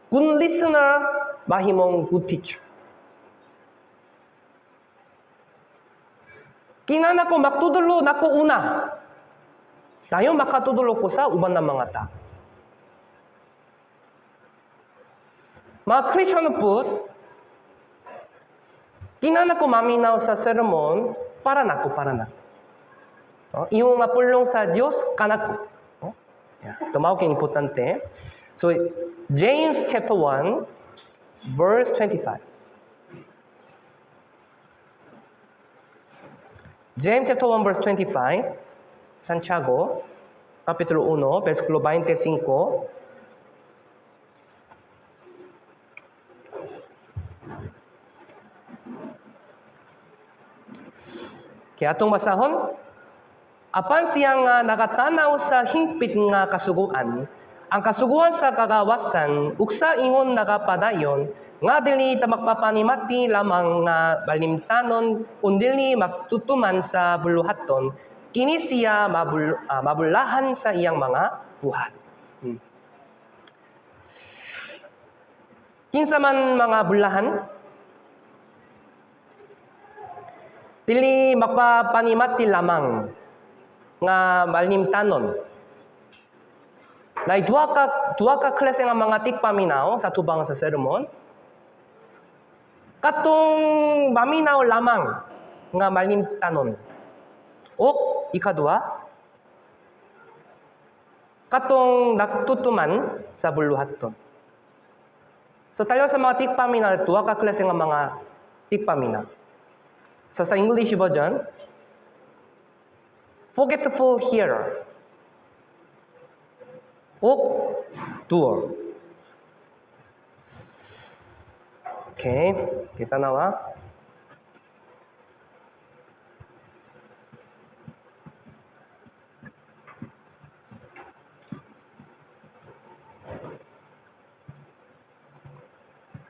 Good listener, mahimong good teacher. Kinahanglan ko magtudulo nako una. Dayon makatudulo ko sa uban ng mga tao. Mga Christian po, kinahanglan ko maminaw sa sermon para nako, para nako. Iyong nga pulong sa Dios kanako. Yeah. Ito mao kay importante. So, James chapter 1, verse 25. James chapter 1, verse 25. Santiago, kapitulo 1, versikulo 25. Kaya atong basahon, apan siya nga nakatanaw sa hingpit nga kasuguan, ang kasuguan sa kagawasan, ug sa ingon nakapadayon, Nga dili ta magpapanimati lamang nga malimtanon kun dili magtutuman sa buluhaton, kini siya mabulahan sa iyang mga buhat. Kinsa man mga bulahan? Dili magpapanimati lamang nga malimtanon. Nay duha ka klase nga mga tigpaminaw sa tubang sa sermon. Katong maminaw lamang nga malimtanon. O ikaduha, katong nagtutuman sa buluhaton. So tayo sa mga tigpaminaw, duha ka klase nga mga tigpaminaw. So sa English version, forgetful hearer o doer. Okay, kita nawa.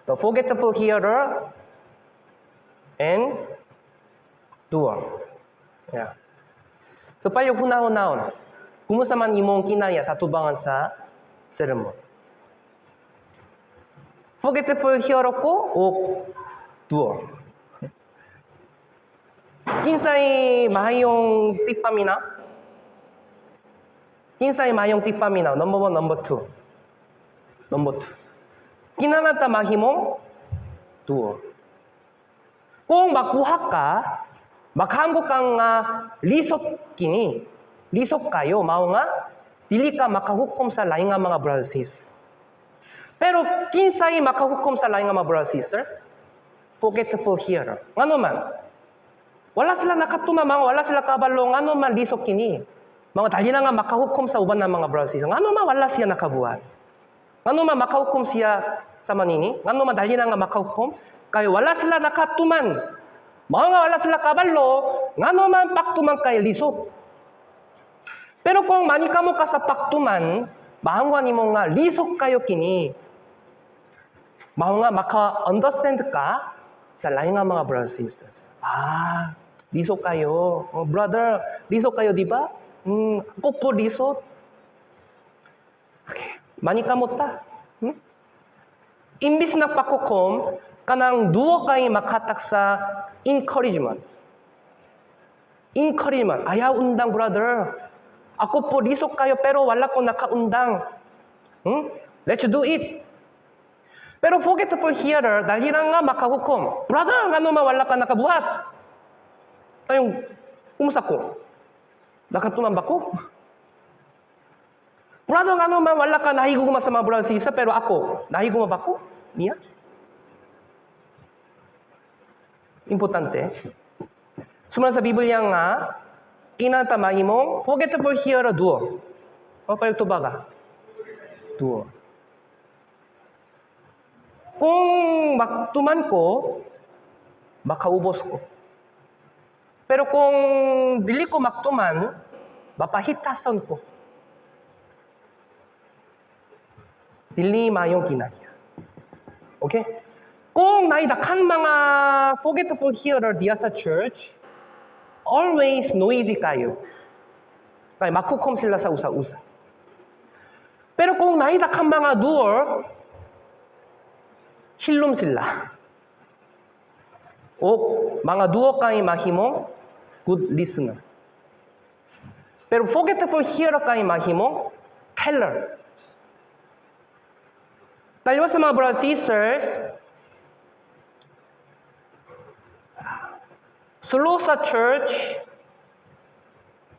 The forgetful hearer and doer. Yeah. So payo hunahunahon. Kumusta man imong kinaya sa tubangan sa sermon? Forgetful hearer ko o doer? Kinsay mahayong tigpaminaw? Kinsay mahayong tigpaminaw? Number one, number two. Number two. Kinahanglan ta mahimong doer. Kung makuha ka, makahambo kang lisod kini. Lisod kayo, mao nga, dili ka makahukom sa laing nga mga brothers and sisters. Pero kinsay makahukom sa laing nga mga brothers and sisters? Forgetful hearer. Ngano man? Wala sila nakatumama, wala sila kabalo, ngano man lisod kini. Mga dali na nga makahukom sa uban ng mga brothers and sisters. Ngano man wala siya nakabuhat? Ngano man makahukom siya sa manini? Ngano man dali na nga makahukom? Kay wala sila nakatuman. Mga nga wala sila kabalo, ngano man paktuman kay lisod. Pero kung manikamo ka sa paktuman, maangwan nimo nga lisod kayo kini. Mao nga maka-understand ka sa laing nga mga brothers and sisters. Ah, lisod kayo. Oh, brother, lisod kayo, di ba? Ako po lisod. Okay. Manikamo ta. Imbis na pakukom, kanang duo kay makatak sa encouragement. Encouragement. Ayaw undang, brother. Ako po lisod kayo pero wala ko nakaundang. Let's do it. Pero forgetful hearer, dali na nga makahukom. Brother, ngano mawala ka nakabuhat? Tayong, kumusta ko? Nakatuman ba ko? Brother, ngano mawala ka nahigugma sa mga brother sister, pero ako, nahigugma ba ko? Niya? Importante. Suman sa Biblia nga, kinata mahimong forgetful hearer doer. O payag tubaga? Doer. Kung magtuman ko, makaubos ko. Pero kung dili ko magtuman, mapahitason ko. Dili mayong kinahanglan. Okay? Kung naidakhan mga forgetful hearer diya sa church, always noisy kayo. Kay makukom sila sa usa-usa. Pero kung naidakhan mga doer, hilom sila. O mga doer kay mahimong good listener. Pero forgetful hearer kay mahimong teller. Dalawa sa mga brothers and sisters, sulo sa church,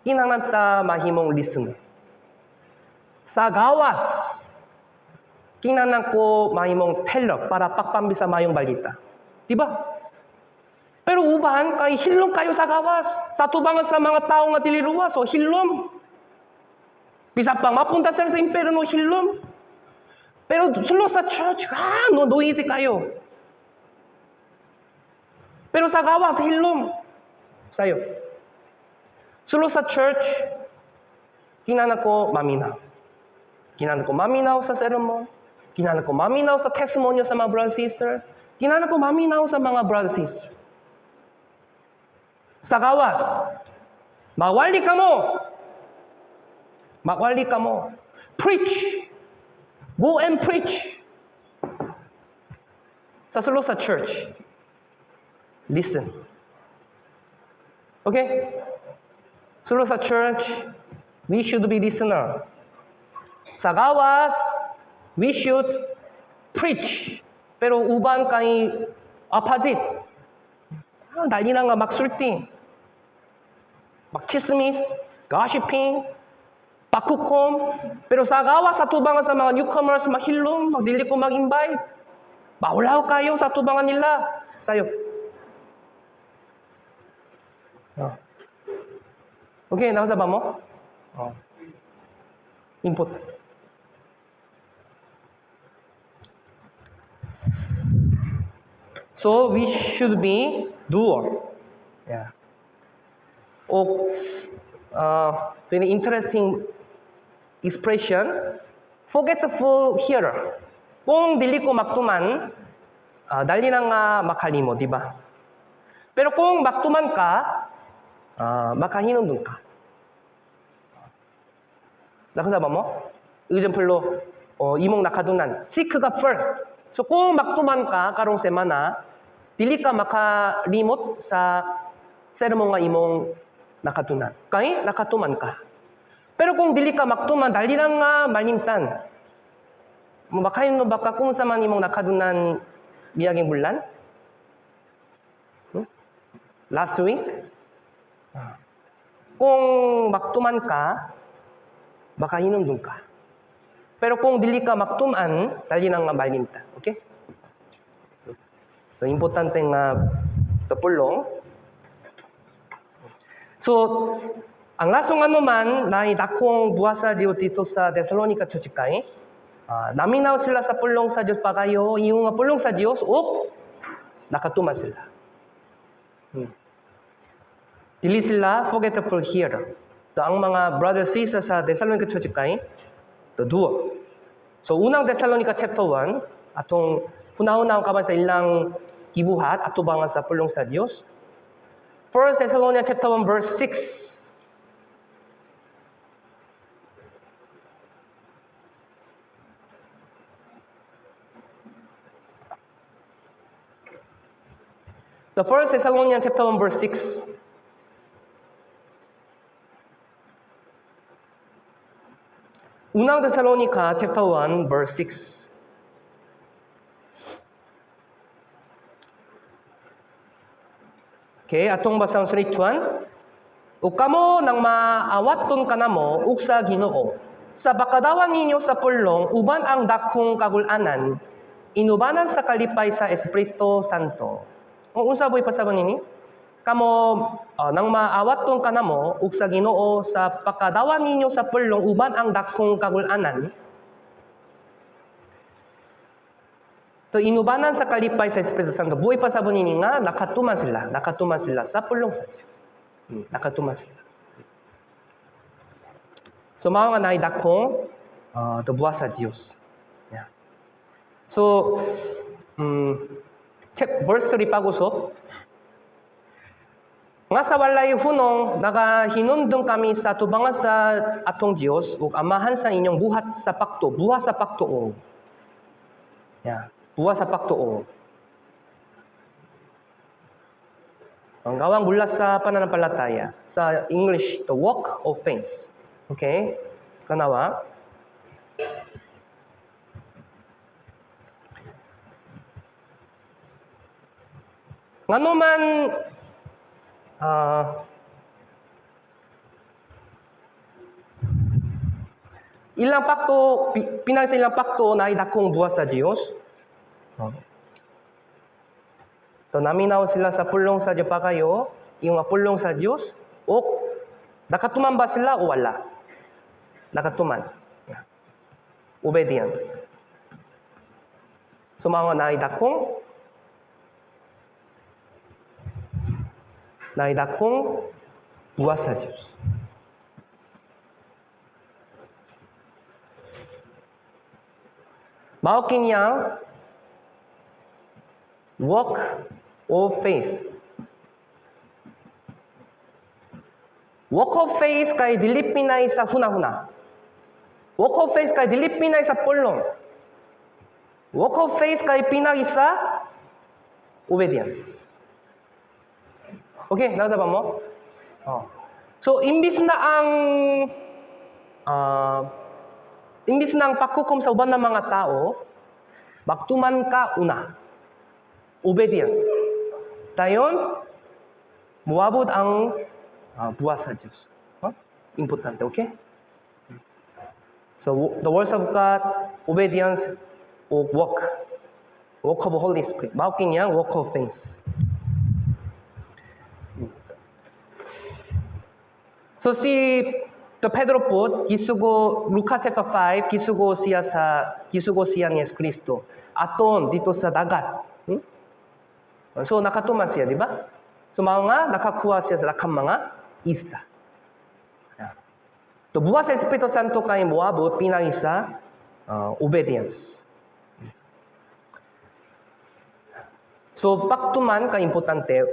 kinahanglan ta mahimong listener. Sa gawas, kinahanglan ko mahimong teller para pakpambi sa mayong balita. Diba? Pero uban, kay hilom kayo sa gawas. Sa tubangan sa mga tao nga dili luwas, o hilom. Bisan pang mapunta sila sa impyerno, hilom. Pero sulo sa church, no, noisy kayo. Pero sa gawas, hilom. Sayo. Sulo sa church, kinahanglan ko maminaw. Kinahanglan ko maminaw sa sermon. Kinahanglan ko maminaw sa testimonya sa mga brothers sisters. Kinahanglan ko maminaw sa mga brothers sisters. Sa gawas, mawali ka mo. Magwali ka mo. Preach. Go and preach. Sa sulod sa church, listen. Okay? Sulod sa church, we should be listener. Sa gawas, we should preach. Pero uban kay opposite. Ah, dali na nga magsulti. Magchismis, gossiping, pakukom. Pero sa gawas, sa tubangan sa mga newcomers, mahilom, magdili ko mag-invite. Maulaw kayo sa tubangan nila. Sayo. Oh. Okay, nasa ba mo? Oh. Input. So we should be doer. Yeah. O very interesting expression, forgetful hearer. Kung dili ko magtuman, dali na nga makalimo, di ba? Pero kung magtuman ka, makahinumdum ka. Nakasama mo? Example, imong nakadunan, seek God first. So kung magtuman ka karong semana, dili ka makalimot sa sermon nga imong nakadunan. Kay nakatuman ka. Pero kung dili ka magtuman, dali lang nga malimtan. Makahinumdum ba ka kung sa man imong nakadunan miaging bulan? Last week? Kung magtuman ka, baka hinumdum ka. Pero kung dili ka magtuman, dali na nga malimtan. Okay? So importante nga pulong. So, ang lasong ano man, na dakong buhat sa Diyos dito sa Thessalonica Church kay, naminaw sila sa pulong sa Diyos pagayo, yung nga pulong sa Diyos, o nakatuman sila. Dili sila forgetful hearer. So, ang mga brothers sisters sa Thessalonica Church kay, the doer. So, unang Thessalonica chapter 1, atong hunaw-hunaw ka ba sa ilang gibuhat, ato ba nga sa pulong sa Diyos? 1 Thessalonians chapter 1 verse 6. The 1 Thessalonians chapter 1 verse 6. Unang Thessalonica chapter 1 verse 6. Okay, atong basang 3:1. Ug kamo nang maawaton kanamo ug sa Ginoo sa bakadawan ninyo sa pulong uban ang dakong kagul-anan, inubanan sa kalipay sa Espiritu Santo. O unsa boy pasabon nini? Kamo nang maawaton kanamo ug sa Ginoo sa pakadawan ninyo sa pulong uban ang dakong kagul-anan, to inubanan sa kalipay sa Espiritu Santo. Buhay pa sa nini nga nakatuman sila, nakatuman sila sa pulong sa Dios. Nakatuman sila. So mao nga naay dakong to buhat sa Dios. Yeah. So check verse 3 pag-usop. Nga sa walay hunong nagahinumdum kami sa tubangan sa atong Dios ug amahan sa inyong buhat sa pakto, buhat sa paktuo. Yeah. Buhat sa paktuo. Ang gawang bulas sa pananampalataya. Sa English, the work of faith. Okay? Tanawa. Ngano man ilang pakto, pinang sa ilang pakto na dakong buhat sa Diyos. To naminaw sila sa pulong sa Diyos pa kayo, yung pulong sa Diyos, o nakatuman ba sila o wala? Nakatuman. Yeah. Obedience. So mga naidakong buhat sa Diyos. Mao kiniyang work of faith. Work of faith kay dili pinay sa hunahuna. Work of faith kay dili pinay sa pulong. Work of faith kay pinagi sa obedience. Okay, nasa ba mo? Oh. So imbis na ang paghukom sa uban ng mga tao, magtuman ka una. Obedience. Dayon, moabot ang buhat sa Diyos. Huh? Importante, okay? So, the words of God, obedience, o work. Work of Holy Spirit. Mao kiniyang work of faith. So si the Pedro po, gisugo, Lucas chapter 5, gisugo siya ni Yesu Kristo. Aton dito sa dagat. So nakatuman siya, di ba? So mao nga nakakuha siya sa daghang mga isda. Yeah. To buhat sa Espiritu Santo kay moabot pinagi sa obedience. So pagtuman kay importante.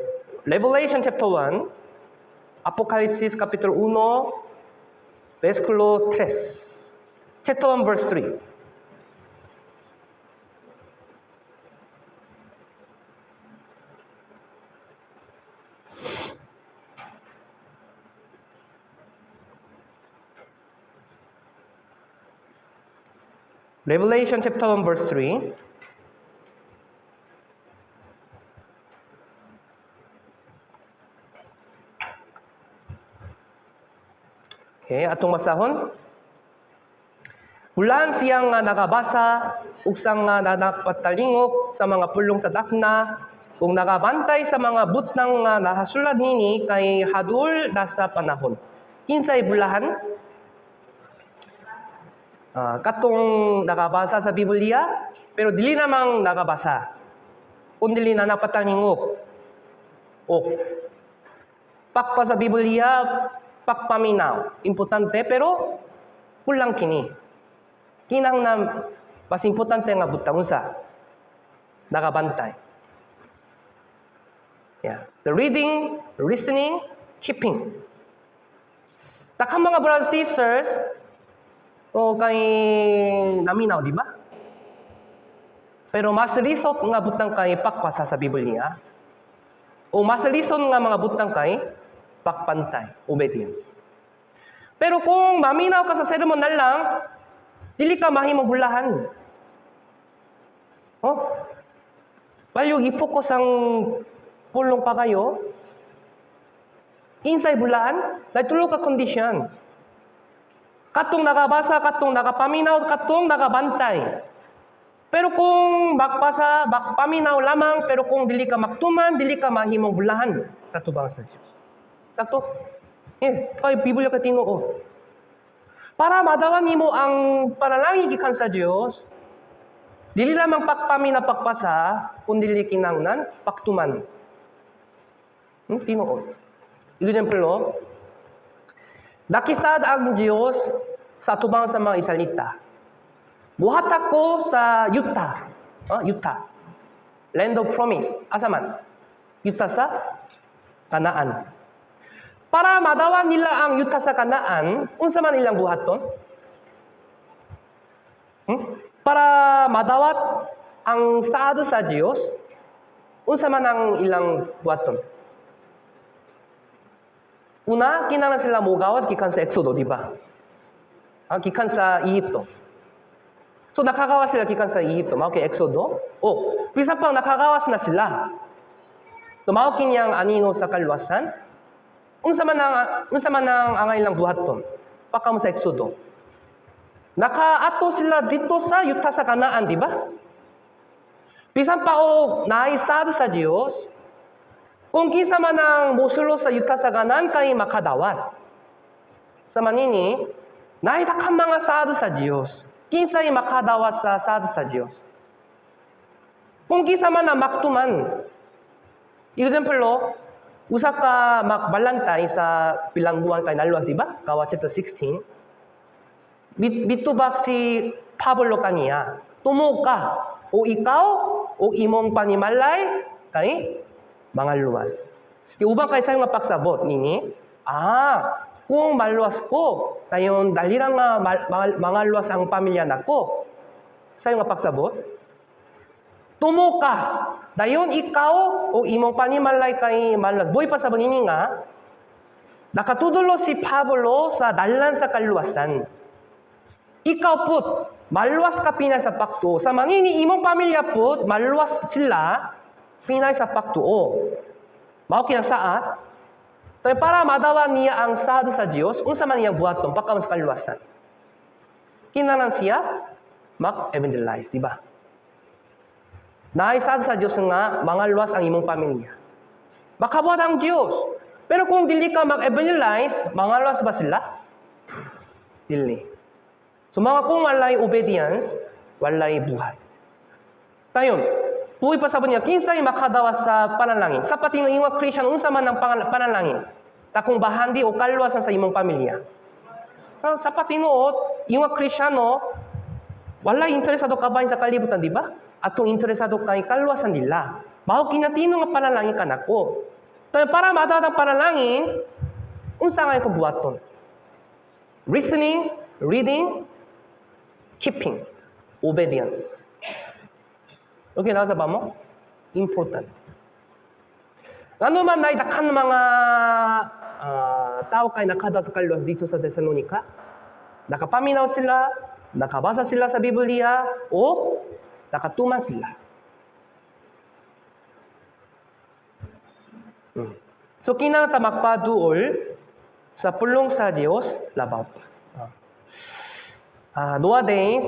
Revelation chapter 1, Apokalipsis kapitulo 1, versikulo 3. Chapter 1 verse 3. Revelation chapter 1 verse 3. Okay, atong basahon. Bulan siyang nga nakabasa ug sang nga nakapatalingok sa mga pulong sa dakna ug nakabantay sa mga butang nga nahasulat nini kay hadul na sa panahon. Kinsay bulahan? Katong nakabasa sa Biblia pero dili namang nakabasa. Kun dili na napatalingok. O pakpa sa Biblia, pagpaminaw. Importante pero kulang kini. Kinahanglan mas importante nga butang unsa? Nakabantay. Yeah. The reading, listening, keeping. Daghang mga brothers and sisters o kay naminaw, di ba? Pero mas lisod nga butang kay pagbasa sa Biblia. O mas lisod nga mga butang kay pagbantay, obedience. Pero kung maminaw ka sa sermon na lang, dili ka mahimong bulahan. Oh? Balyog i-focus ang pulong pa kayo. Kinsay bulahan, tulo ka condition. Katong nakabasa, katong nakapaminaw, katong nakabantay. Pero kung magbasa, magpaminaw lamang, pero kung dili ka magtuman, dili ka mahimong bulahan sa tubang sa Diyos. Sakto? Yes, kay Biblia ka tinuo. Para madawa nimo ang panalangin gikan sa Dios, dili lamang pagpaminaw, pagbasa, kun dili kinahanglan pagtuman. Tinuod. Example, nakisaad ang Dios sa atubang sa mga Israelita. Muhatag ko sa yuta. Yuta. Land of promise. Asa man? Yuta sa Kanaan. Para madawa nila ang yuta sa Kanaan, unsa man ilang buhaton? Para madawat ang saad sa Dios, unsa man ang ilang buhaton? Una, kinahanglan sila mogawas gikan sa Exodo, di ba? Gikan sa Ehipto. So nakagawas sila gikan sa Ehipto, mao kay Exodo. O, bisan pang nakagawas na sila. So mao kiniyang anino sa kaluwasan. Unsa man ang ilang buhaton? Pagka mo sa Exodo. Nakaato sila dito sa yuta sa Kanaan, di ba? Bisan pa og naay saad sa Dios, kung kinsa man ang mosulod sa yuta sa Kanaan kay makadawat. Sa manini, naay daghang mga saad sa Dios. Kinsay makadawat sa saad sa Dios? Kung kinsa man ang magtuman. Example, usa ka magbalantay sa bilangguan kay naluwas, di ba? Gawa chapter 16. Mitubag si Pablo kaniya. Tumuo ka o ikaw o imong panimalay kay mangaluwas. Kay uban kay sayo nga pagsabot nini, kung maluwas ko, dayon dali ra nga mangaluwas ang pamilya nako. Sayo nga pagsabot, tumuo ka, dayon ikaw o imong panimalay kay maluwas. Buhi pasabot nini nga, nakatudlo si Pablo sa dalan sa kaluwasan. Ikaw pud, maluwas ka pinay sa pagtuo. Sa manini imong pamilya pud, maluwas sila pinay sa pagtuo. Mao kinasaad, tayo para madawa niya ang saad sa Diyos, unsa man iyang buhaton pagkaman sa kaluwasan? Kinahanglan siya mag-evangelize, di ba? Naay saad sa Diyos nga mangaluwas ang imong pamilya. Makabuhat ang Diyos. Pero kung dili ka mag-evangelize, mangaluwas ba sila? Dili. So mga kung walay obedience, walay buhat. Tayon, buhi pasabot niya, kinsay makadawa sa panalangin? Sa pati ng iyong Christian, unsa man ang panalangin? Takong bahandi o kaluwasan sa imong pamilya. Sa patinuod, iyong Kristiyano, walay interesado kabahin sa kalibutan, di ba? Atong interesado kay kaluwasan nila. Mao kinatino nga panalangin kanako. Tayo para madawat ang panalangin, unsa nga ko buhaton? Listening, reading, keeping, obedience. Okay, nasa ba mo? Important. Ngano man na daghan mga tao kay nakada sa kaluwas dito sa Thessalonica? Nakapaminaw sila, nakabasa sila sa Biblia, o nakatuman sila. So kinahanglan ta magpaduol sa pulong sa Dios labaw pa. Nowadays,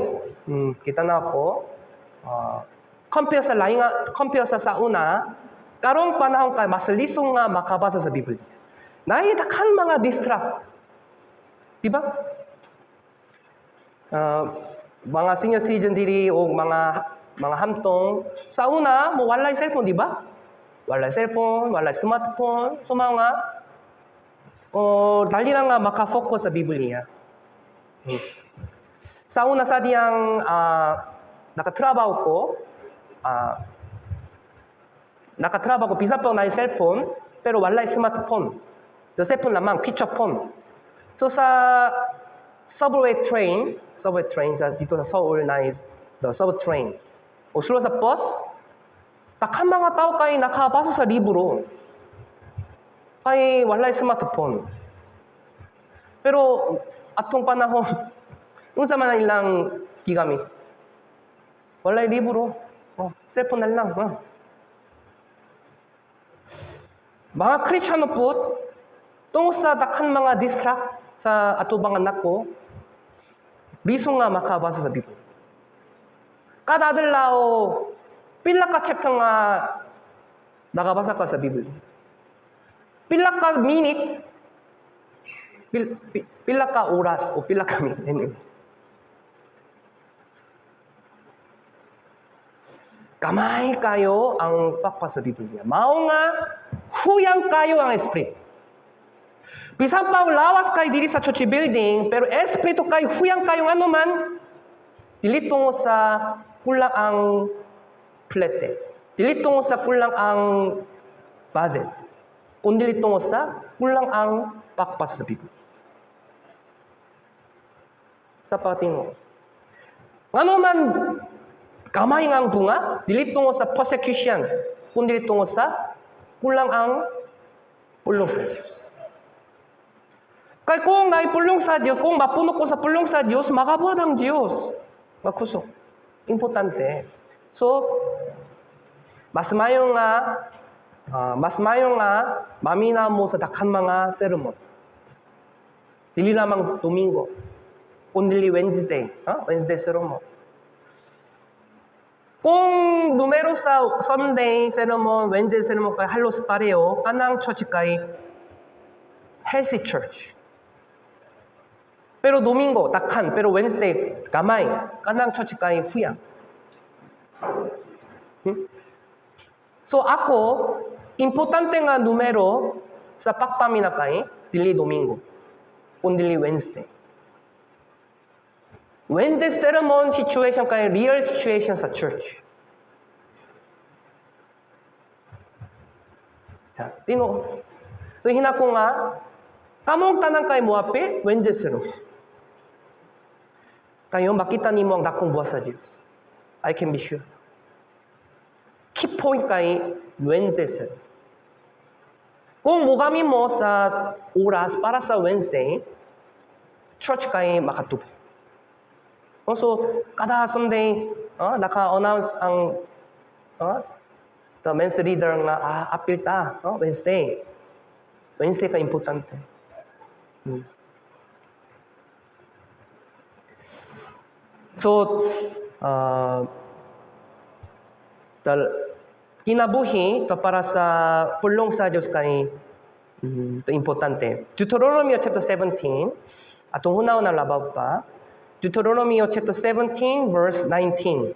kita na ako, compare sa laing, compare sa una, karong panahon kay mas lisod nga makabasa sa Biblia. Naay daghan mga distract. Di ba? Mga senior citizen diri o mga hamtong sa una mo walay cellphone, di ba? Walay cellphone, walay smartphone, so mga o dali lang nga maka-focus sa Biblia. Sa una sa diyang nakatrabaho ko, nakatrabaho ko bisan pa na cellphone, pero walay smartphone. The cellphone lamang, feature phone. So sa subway train sa dito sa Seoul na is the subway train. O sulod sa bus, daghan mga tao kay nakabasa sa libro. Kay walay smartphone. Pero atong panahon, unsa man ang ilang gigamit? Walay libro. Oh, cellphone na lang. Oh. Mga Kristiyano po, tungod sa daghan mga distract sa atubangan nako, lisod nga makabasa sa Biblia. Kada adlaw, pila ka chapter nga nakabasa ka sa Biblia? Pila ka minute, pila ka oras, o pila ka minute. Anyway. Kamay kayo ang pakpa sa Biblia. Mao nga, huyang kayo ang Espiritu. Bisan pa lawas kay diri sa church building, pero Espiritu kay huyang kayo ano man, dili tungo sa kulang ang plete. Dili tungo sa kulang ang budget. Kundi tungo sa kulang ang pakpas sa Biblia. Sa patingo. Ngano man kamay nga ang bunga, dili tungo sa persecution, kundi tungo sa kulang ang pulong sa Dios. Kay kung naipulong sa Dios, kung mapuno ko sa pulong sa Dios, makabuhat ang Dios. Makusog. Importante. So, mas mayo nga mamina mo sa daghan mga sermon. Dili lamang Domingo, kundi Wednesday, huh? Wednesday sermon. Kung numero sa Sunday sermon, Wednesday sermon kay halos pareho, kanang church kay healthy church. Pero Domingo, daghan, pero Wednesday, gamay, kanang church kay huyang. So ako, importante nga numero sa pagpamina kay dili Domingo, kundi Wednesday. Wednesday sermon situation kay real situation sa church. Ya, tinuod. So hinako nga kamong tanan kay moapil Wednesday sermon. Kayo makita nimo ang dakong buhat sa Dios. I can be sure. Key point kay Wednesday sermon. Kung mogamit mo sa oras para sa Wednesday, church kay makatubo. So, kada Sunday, naka-announce ang the men's leader nga, apil ta, Wednesday. Wednesday ka importante. So, the kinabuhi to para sa pulong sa Diyos kay to importante. Deuteronomy chapter 17, atong hunaw na labaw pa. Deuteronomy chapter 17 verse 19.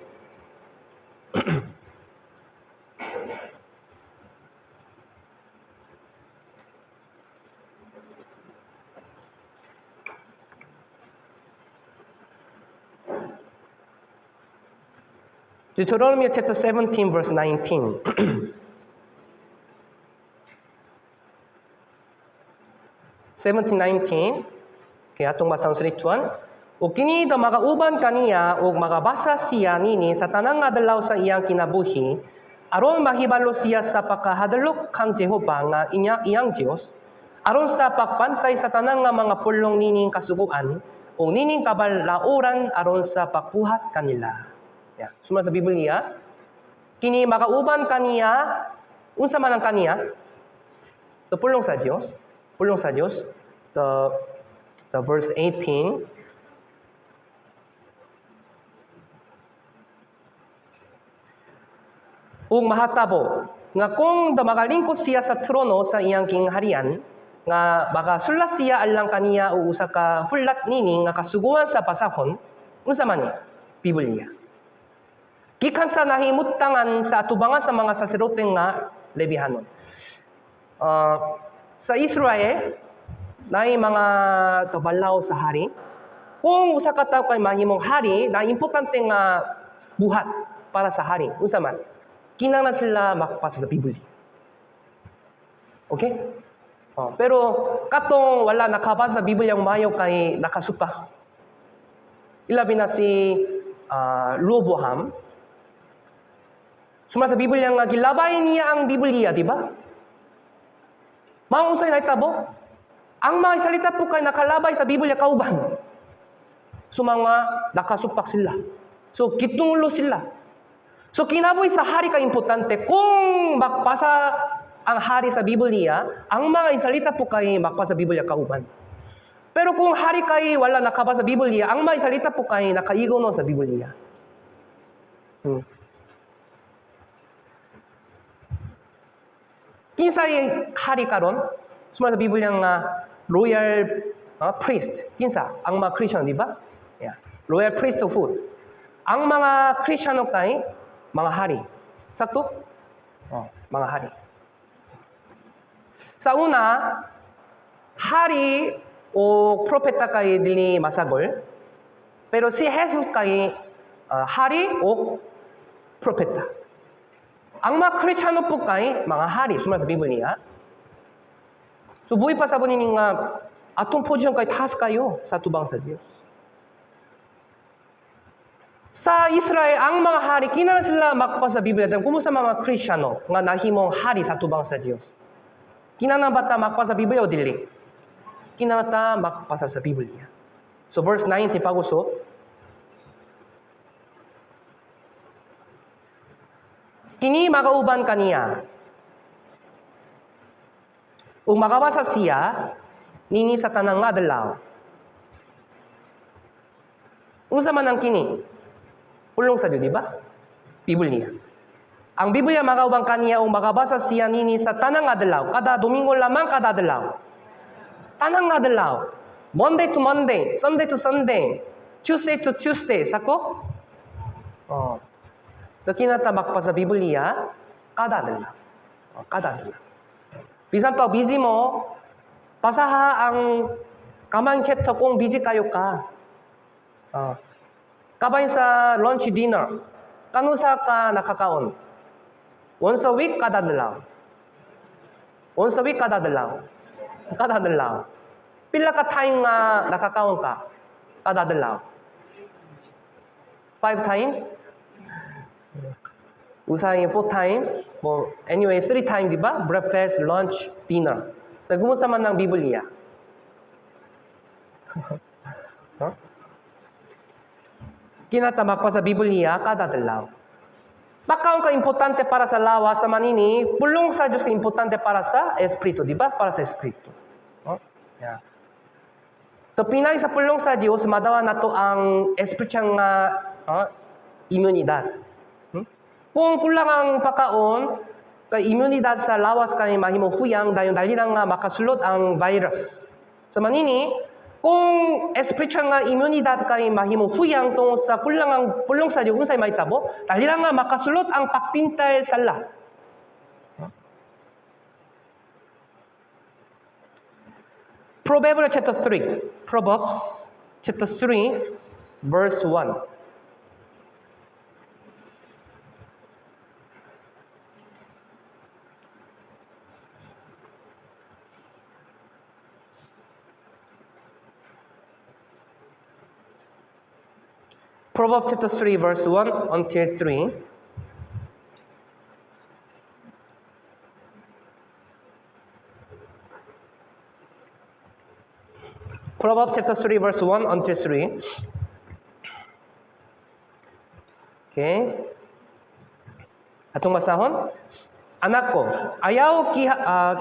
Deuteronomy chapter 17 verse 19. 17:19. Kaya atong basahon sa 3, 2, 1. Ug kini daw magauban kaniya ug magabasa siya nini sa tanang adlaw sa iyang kinabuhi aron mahibalo siya sa pagkahadlok kang Jehova nga inya iyang Dios aron sa pagbantay sa tanang nga mga pulong nining kasuguan ug nining kabalauran aron sa pagbuhat kanila. Yeah. Suma sa Biblia, kini makauban kaniya, unsa man ang kaniya? The pulong sa Dios, pulong sa Dios, the verse 18. Ug mahatabo nga kung da makalingkod siya sa trono sa iyang kingharian nga makasulat siya alang kaniya og usa ka hulat nini nga kasuguan sa basahon, unsa man ni? Biblia. Gikan sa nahimutangan sa atubangan sa mga saserdote nga Lebihanon. Sa Israel, naay mga kabalaw sa hari. Kung usa ka tawo kay mahimong hari, na importante nga buhat para sa hari. Unsa man? Kinahanglan sila makapasa sa Biblia. Okay? Pero katong wala nakabasa sa Biblia ang mayo kay nakasupa. Ilabi na si Rehoboam. Suma sa Biblia nga gilabay niya ang Biblia, di ba? Mao unsay nahitabo? Ang mga Israelita po kay nakalabay sa Biblia kauban. So mga nakasupak sila. So gitungulo sila. So kinabuhi sa hari ka importante kung makpasa ang hari sa Biblia, ang mga Israelita po kay makpasa sa Biblia kauban. Pero kung hari kay wala nakabasa sa Biblia, ang mga Israelita po kay nakaigo no sa Biblia. Kinsay hari karon? Suma sa Biblia nga royal priest. Kinsa? Ang mga Christian, di ba? Yeah. Royal priesthood. Ang mga Kristiyano kay mga hari. Sakto? Oh, mga hari. Sa una, hari o propeta kay dili masagol. Pero si Jesus kay hari o propeta. Ang mga Kristiyano po kay mga hari, suma sa Biblia. So buhi pa sa ni nga atong posisyon kay taas kayo sa tubang sa Dios. Sa Israel, ang mga hari, kinahanglan sila makpa sa Biblia. Then, kumusta mga Kristiyano nga nahimong hari sa tubang sa Dios? Kinahanglan ba ta makpa sa Biblia o dili? Kinahanglan ta makpasa sa Biblia. So verse 90 paguso. Kini makauban kaniya. Ug makabasa siya nini sa tanang adlaw. Unsa man ang kini? Pulong sa Dios, di ba? Biblia. Ang Biblia makauban kaniya ug makabasa siya nini sa tanang adlaw. Kada Domingo lamang, kada adlaw. Tanang adlaw. Monday to Monday, Sunday to Sunday, Tuesday to Tuesday. Sakto? Oh. So kinata makpa sa Biblia kada adlaw. Oh, kada adlaw. Bisan pa busy mo, basaha ang kamang chapter kung busy kayo ka. Oh. Kabay sa lunch, dinner, kanusa ka nakakaon? Once a week, kada adlaw? Once a week, kada adlaw? Kada adlaw. Pila ka time nga nakakaon ka? Kada adlaw? Five times? Usahay four times? Mo, anyway, three times, di ba? Breakfast, lunch, dinner. Nagkumusta man ng Biblia? Huh? Kinatamak pa sa Biblia kada adlaw. Pagkaon ka importante para sa lawas sa manini, pulong sa Diyos ka importante para sa espiritu, di ba? Para sa espiritu. Oh? Yeah. So, pinay sa pulong sa Diyos, madawa nato ang espiritual nga imunidad. Kung kulang ang pagkaon, kay imunidad sa lawas kay mahimo huyang dayon dali lang nga makasulod ang virus. Sa manini, kung espiritual nga imunidad kay mahimo huyang tungod sa kulang ang pulong sa Dios, unsay mahitabo? Dali lang nga makasulod ang pagtintal sala. Proverbs chapter 3. Proverbs chapter 3 verse 1. Proverbs chapter 3 verse 1 until 3. Proverbs chapter 3 verse 1 until 3. Okay. Atong basahon. Anak ko, ayaw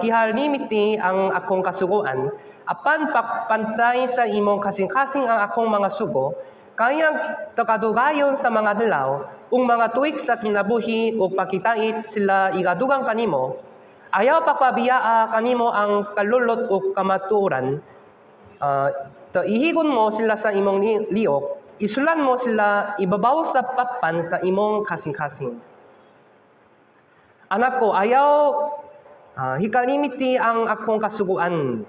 kihalimiti ang akong kasuguan, apan pagpantay sa imong kasing-kasing ang akong mga sugo, kayang takadugayon sa mga adlaw, ug mga tuig sa kinabuhi ug pakitait sila igadugang kanimo. Ayaw pagpabiyaa kanimo ang kalulot ug kamatuoran. Ihigon mo sila sa imong liok, isulan mo sila ibabaw sa papan sa imong kasing-kasing. Anak ko, ayaw hikalimiti ang akong kasuguan.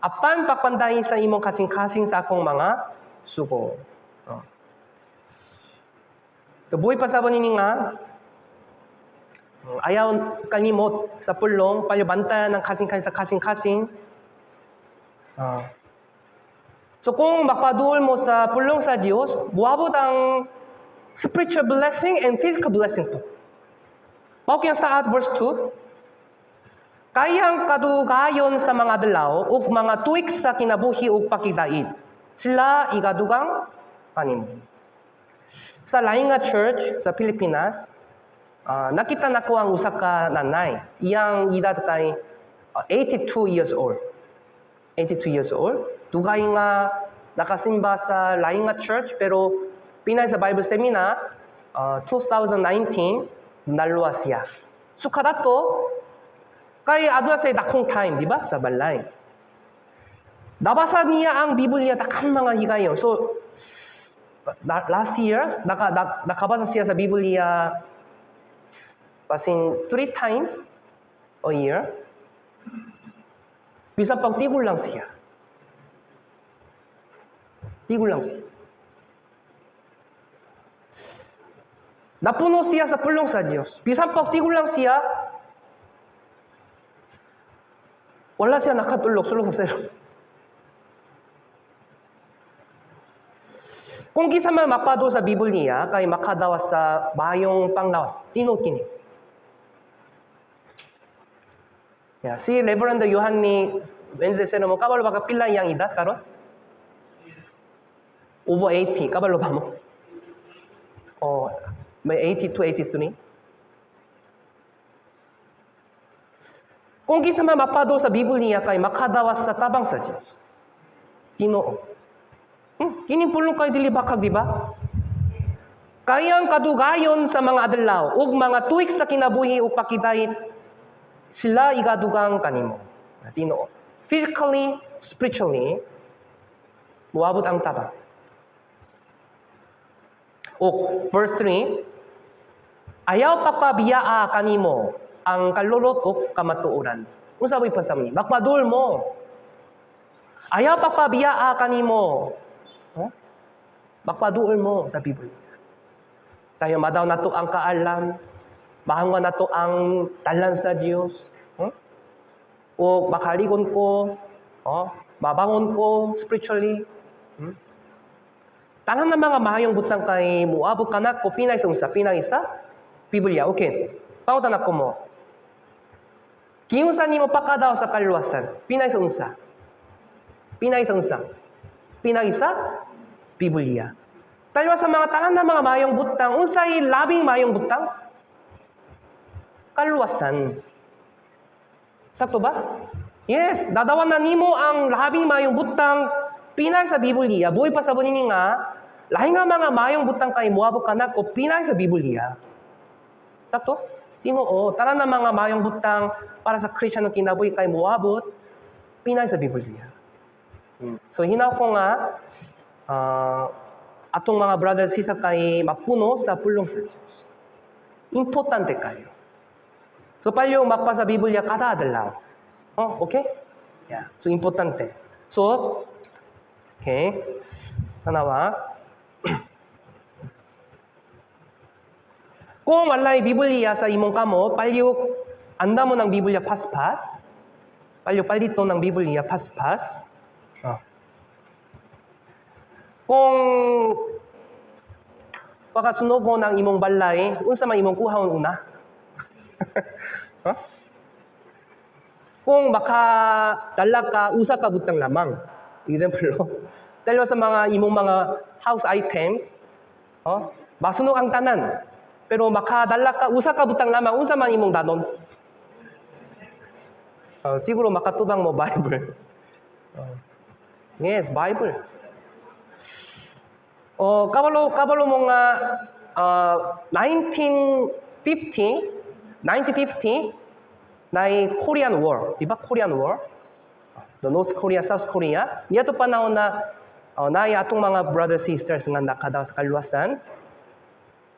Apan pagpandayin sa imong kasing-kasing sa akong mga sugo. Oh. Buhi pa sa nini nga, ayaw kalimot sa pulong, palibanta ng kasing-kasing sa kasing-kasing. So kung magpaduol mo sa pulong sa Diyos, buhabot ang spiritual blessing and physical blessing po. Mao kaya sa verse 2, kayang kadugayon sa mga adlaw ug mga tuig sa kinabuhi ug pakidait, sila igadugang kanimo. Sa Lainga Church sa Pilipinas, nakita nako ang usa ka nanay. Iyang edad kay 82 years old. 82 years old. Dugay nga nakasimba sa Lainga Church pero pinay sa Bible Seminar 2019 naluwa siya. So kadato kay aduna sa dakong time, di ba? Sa balay. Nabasa niya ang Biblia dakang mga higayon. So last year nakabasa siya sa Biblia basin 3 times a year. Bisan pag tigul lang siya. Tigul lang siya. Napuno siya sa pulong sa Diyos. Bisan pag tigul lang siya, wala siya nakatulog, sulog sa sero. Kung kisa man mapado sa Biblia, kay makadawa sa mayong panglawas, tinuod kini. Yeah, si Reverend Yohanni Wednesday sermon, kabalo ba ka pila iyang edad karon? Over 80, kabalo ba mo? Oh, may 82, 83. Kung kisa man mapado sa Biblia kay makadawas sa tabang sa Diyos. Tinoo. Kining pulong kay dili bakag, di ba? Kayang kadugayon sa mga adlaw ug mga tuig sa kinabuhi ug pakidait sila igadugang kanimo. Tinoo. Physically, spiritually, moabot ang tabang. O, verse 3, ayaw pagpabiyaa kanimo ang kalulot o kamatuoran. Unsa boy pasam ni? Magpadul mo. Ayaw pagpabiyaa kanimo. Huh? Magpaduol mo sa Biblia. Dayon madaw nato ang kaalam, mahangwan nato ang talan sa Dios. Huh? O makaligon ko, oh, mabangon ko spiritually. Tanan ng mga maayong butang kay muabot kanako pinay sa unsa, pinay sa Biblia. Okay. Pangutan ako mo. Giunsa nimo pakadaw sa kaluwasan? Pinay sa unsa? Pinay sa unsa? Pinay sa Biblia. Talwa sa mga tanan ng mga maayong butang, unsay labing maayong butang? Kaluwasan. Sakto ba? Yes, nadawan na nimo ang labing maayong butang pinay sa Biblia. Buhi pa sa nini nga, lahi nga mga maayong butang kay muabot kanako pinay sa Biblia. Sakto? Tinuod, tanan ng mga maayong butang para sa Christian ng kinabuhi kay muabot pinay sa Biblia. So hinaw ko nga atong mga brothers sisa kay mapuno sa pulong sa Diyos. Importante kayo. So palihog magbasa Biblia kada adlaw. Oh, okay? Yeah. So importante. So okay. Tanawa. Kung walay Biblia sa imong kamo, palihog andam mo ng Biblia paspas. Palihog palito ng Biblia paspas. Oh. Kung pakasunog mo ng imong balay, unsa man imong kuhaon una? Huh? Kung makadala ka usa ka butang lamang, example, dalawa sa mga imong mga house items, oh, masunog ang tanan. Pero makadala ka usa ka butang lamang, unsa man imong danon? Oh, siguro makatubang mo Bible. Oh. Yes, Bible. Oh, kabalo mo nga 1950, 1950 naay Korean War, di ba Korean War? The North Korea, South Korea. Niadto panahon na naay atong mga brothers sisters nga nakadaw sa kaluwasan.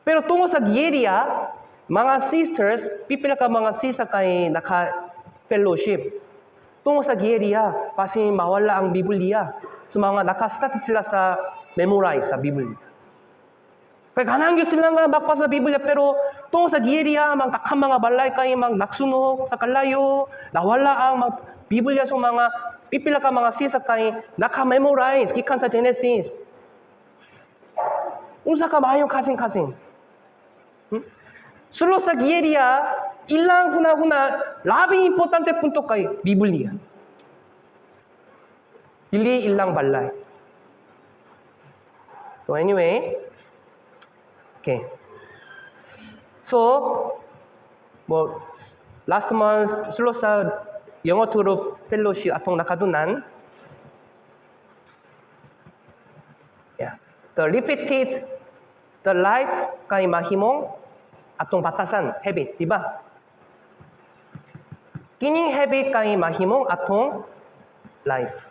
Pero tungod sa giyera, mga sisters, pipila ka mga sisa kay naka-fellowship. Tungod sa giyera, basin mawala ang Biblia. So mga naka-start sila sa memorize sa Biblia. Kaya ganahan gyud sila nga magbasa sa Biblia, pero tungod sa giyera, mga daghang mga balay kay mga nagsunog sa kalayo, nawala ang mga Biblia, sa mga pipila ka mga sisa kay naka-memorize gikan sa Genesis. Unsa ka maayong kasing-kasing. Sulod sa giyera, ilang huna-huna, labing importante punto kay Biblia. Dili ilang balay. So anyway, okay. So, mo last month sulod sa 영어 group fellowship atong nakadunan. Yeah. The repeated the life kay mahimong atong batasan, habit, di ba? Kining habit kay mahimong atong life.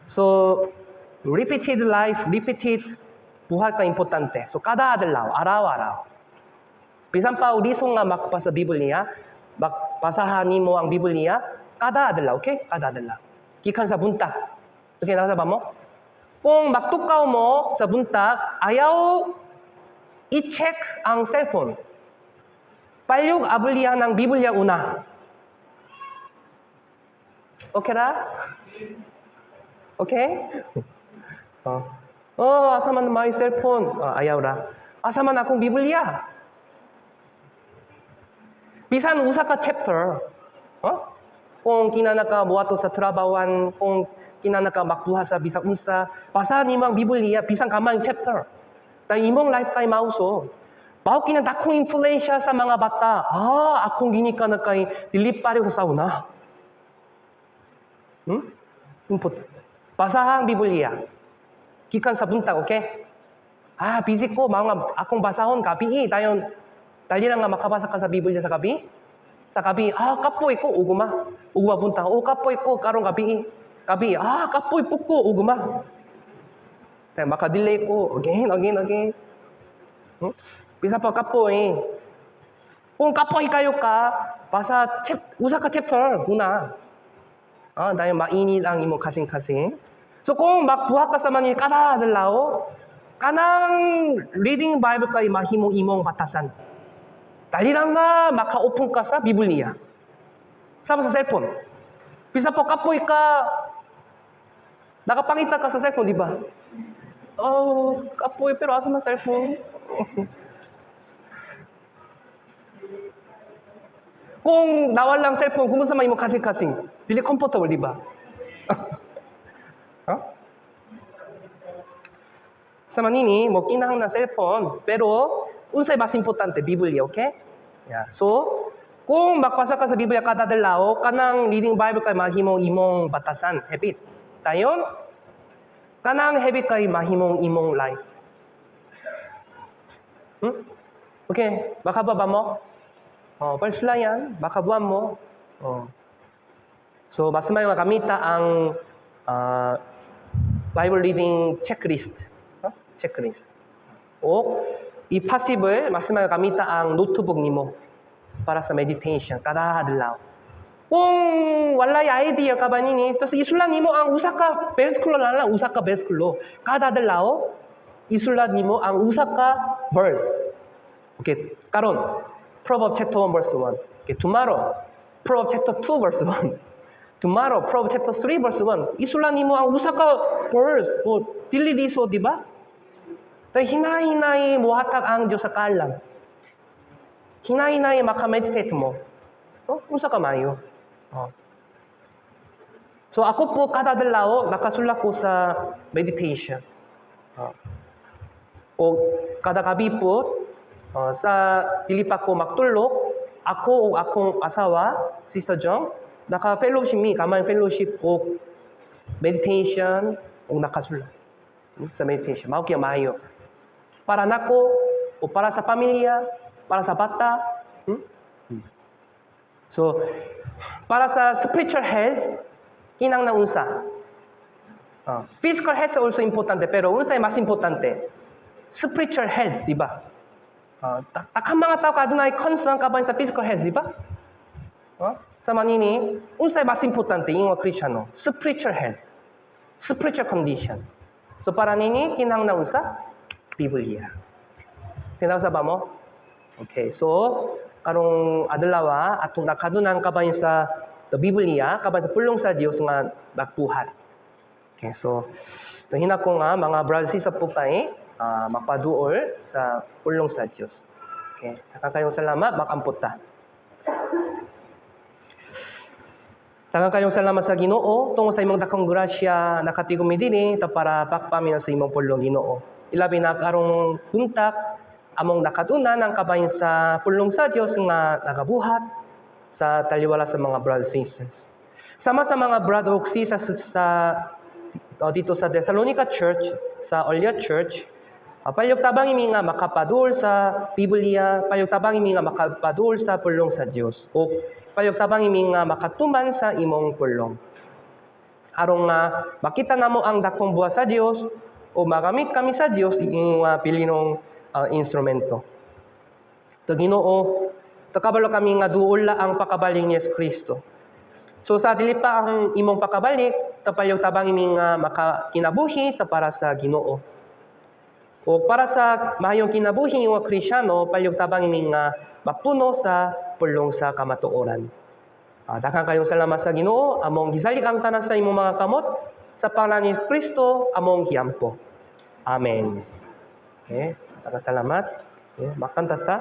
So, repeated life, repeated buhat ka importante. So, kada adlaw, araw-araw. Bisan pa lisod nga magbasa sa Biblia, magbasahan nimo ang Biblia, kada adlaw, okay? Kada adlaw. Gikan sa buntag. Okay, nasa ba mo? Kung magtukaw mo sa buntag, ayaw i-check ang cellphone. Palihog ablihan ang Biblia una. Okay ra? Okay? Oh. Oh, asa man my cellphone? Oh, ayaw ra. Asa man akong Biblia? Bisan usa ka chapter. Oh? Kung kinahanglan ka moadto sa trabawan, kung kinahanglan ka magbuhat sa bisag unsa, basahan nimo ang Biblia bisan gamay chapter. Dahil imong life kay mauso. Mao kini dakong influensya sa mga bata. Ah, akong ginikanan kay dili pareho sa sauna. Input. Basahan ang Biblia. Gikan sa buntag, okay? Ah, busy ko, mga akong basahon gabi. Dayon, dali lang nga makabasa ka sa Biblia sa gabi. Sa gabi, ah, kapoy ko, ugma. Ugma buntag. Oh, kapoy ko, karong gabi. Gabi, ah, kapoy pud ko, ugma. Dayon, maka-delay ko, again, again, again. Bisa pa kapoy. Kung kapoy kayo ka, basa usa ka chapter muna. Ah, dayon mainit ang imong kasing-kasing. So kung magbuhat ka sa mga kada adlaw, kanang reading Bible kay mahimong imong batasan. Dali lang nga maka-open ka sa Biblia. Sama sa cellphone. Bisa po kapoy ka, nakapangita ka sa cellphone, di ba? Oh, kapoy, pero asa man cellphone? Kung nawala ang cellphone, kumusta man imong kasing-kasing? Dili comfortable, di ba? Huh? Sa manini, mo kinahanglan cellphone, pero unsay mas importante, Biblia, okay? Yeah. So, kung magbasa ka sa Biblia kada adlaw, kanang reading Bible kay mahimong imong batasan, habit. Dayon, kanang habit kay mahimong imong life. Okay, makaba ba mo? Oh, yan, makabuan mo. Oh. So, mas may magamita ang Bible reading checklist. Huh? Checklist. O, if possible, mas may gamita ang notebook nimo para sa meditation kada adlaw. Kung walay idea ka ba nini, tapos isulat nimo ang usa ka bersikulo na lang, usa ka bersikulo. Kada adlaw, isulat nimo ang usa ka verse. Okay, karon Proverbs chapter 1 verse 1. Okay, tomorrow, Proverbs chapter 2 verse 1. Tomorrow, Proverbs chapter 3 verse 1. Isulat nimo ang usa ka verse. O, dili liso, di ba? Dahil hinay-hinay muhatag ang Diyos sa kaalam. Hinay-hinay maka-meditate mo. Oh, unsa ka maayo. Oh. So ako po kada adlaw nakasulat ko sa meditation. Oh. O kada gabi po sa dili pa ko magtulog, ako o akong asawa, Sister Jong, naka-fellowship mi, gamay fellowship o meditation o nakasulat sa meditation. Mao kaya maayo. Para nako o para sa pamilya, para sa bata. So, para sa spiritual health, kinahanglan unsa. Physical health also importante, pero unsay mas importante? Spiritual health, di ba? Daghang mga tao kadunay concern kaban sa physical health, di ba? Sa manini, unsay mas importante ingon Kristiyano? Spiritual health. Spiritual condition. So para nini kinahanglan unsa? Biblia. Kinahanglan ba mo? Okay, so karong adlaw atong nakadunan kaban sa the Biblia, kaban sa pulong sa Dios nga nagbuhat. Okay, so hinako ko nga mga brothers sa pugtay mapaduol sa pulong sa Dios. Okay, daghan kayong salamat, makampot ta. Daghan kayong salamat sa Ginoo tungod sa imong dakong grasya nakatigom mi dinhi ta para pakpami sa imong pulong, Ginoo. Ilabi na karong buntag among nakatunan ang kabahin sa pulong sa Dios nga nagabuhat sa taliwala sa mga brothers and sisters. Sama sa mga brother ug sisters sa dito sa Thessalonica Church, sa Olia Church, palyog tabang imi nga makapadul sa Biblia, palyog tabang imi nga makapadul sa pulong sa Dios. O palyog tabang imi nga makatuman sa imong pulong. Aron nga makita namo ang dakong buhat sa Dios o magamit kami sa Dios imong bilinong instrumento. To Ginoo, takabalo kami nga duol la ang pakabalik ni Yesu Kristo. So sa dili pa ang imong pakabalik, tapalyog tabang imi nga makakinabuhi ta para sa Ginoo. O para sa mahayong kinabuhi nga Kristiyano, palyog tabang imi nga mapuno sa pulong sa kamatuoran. Daghan kayong salamat sa Ginoo, among gisalig ang tanan sa imong mga kamot sa pangalan ni Kristo among giampo. Amen. Okay, daghang salamat. Okay, makanta ta.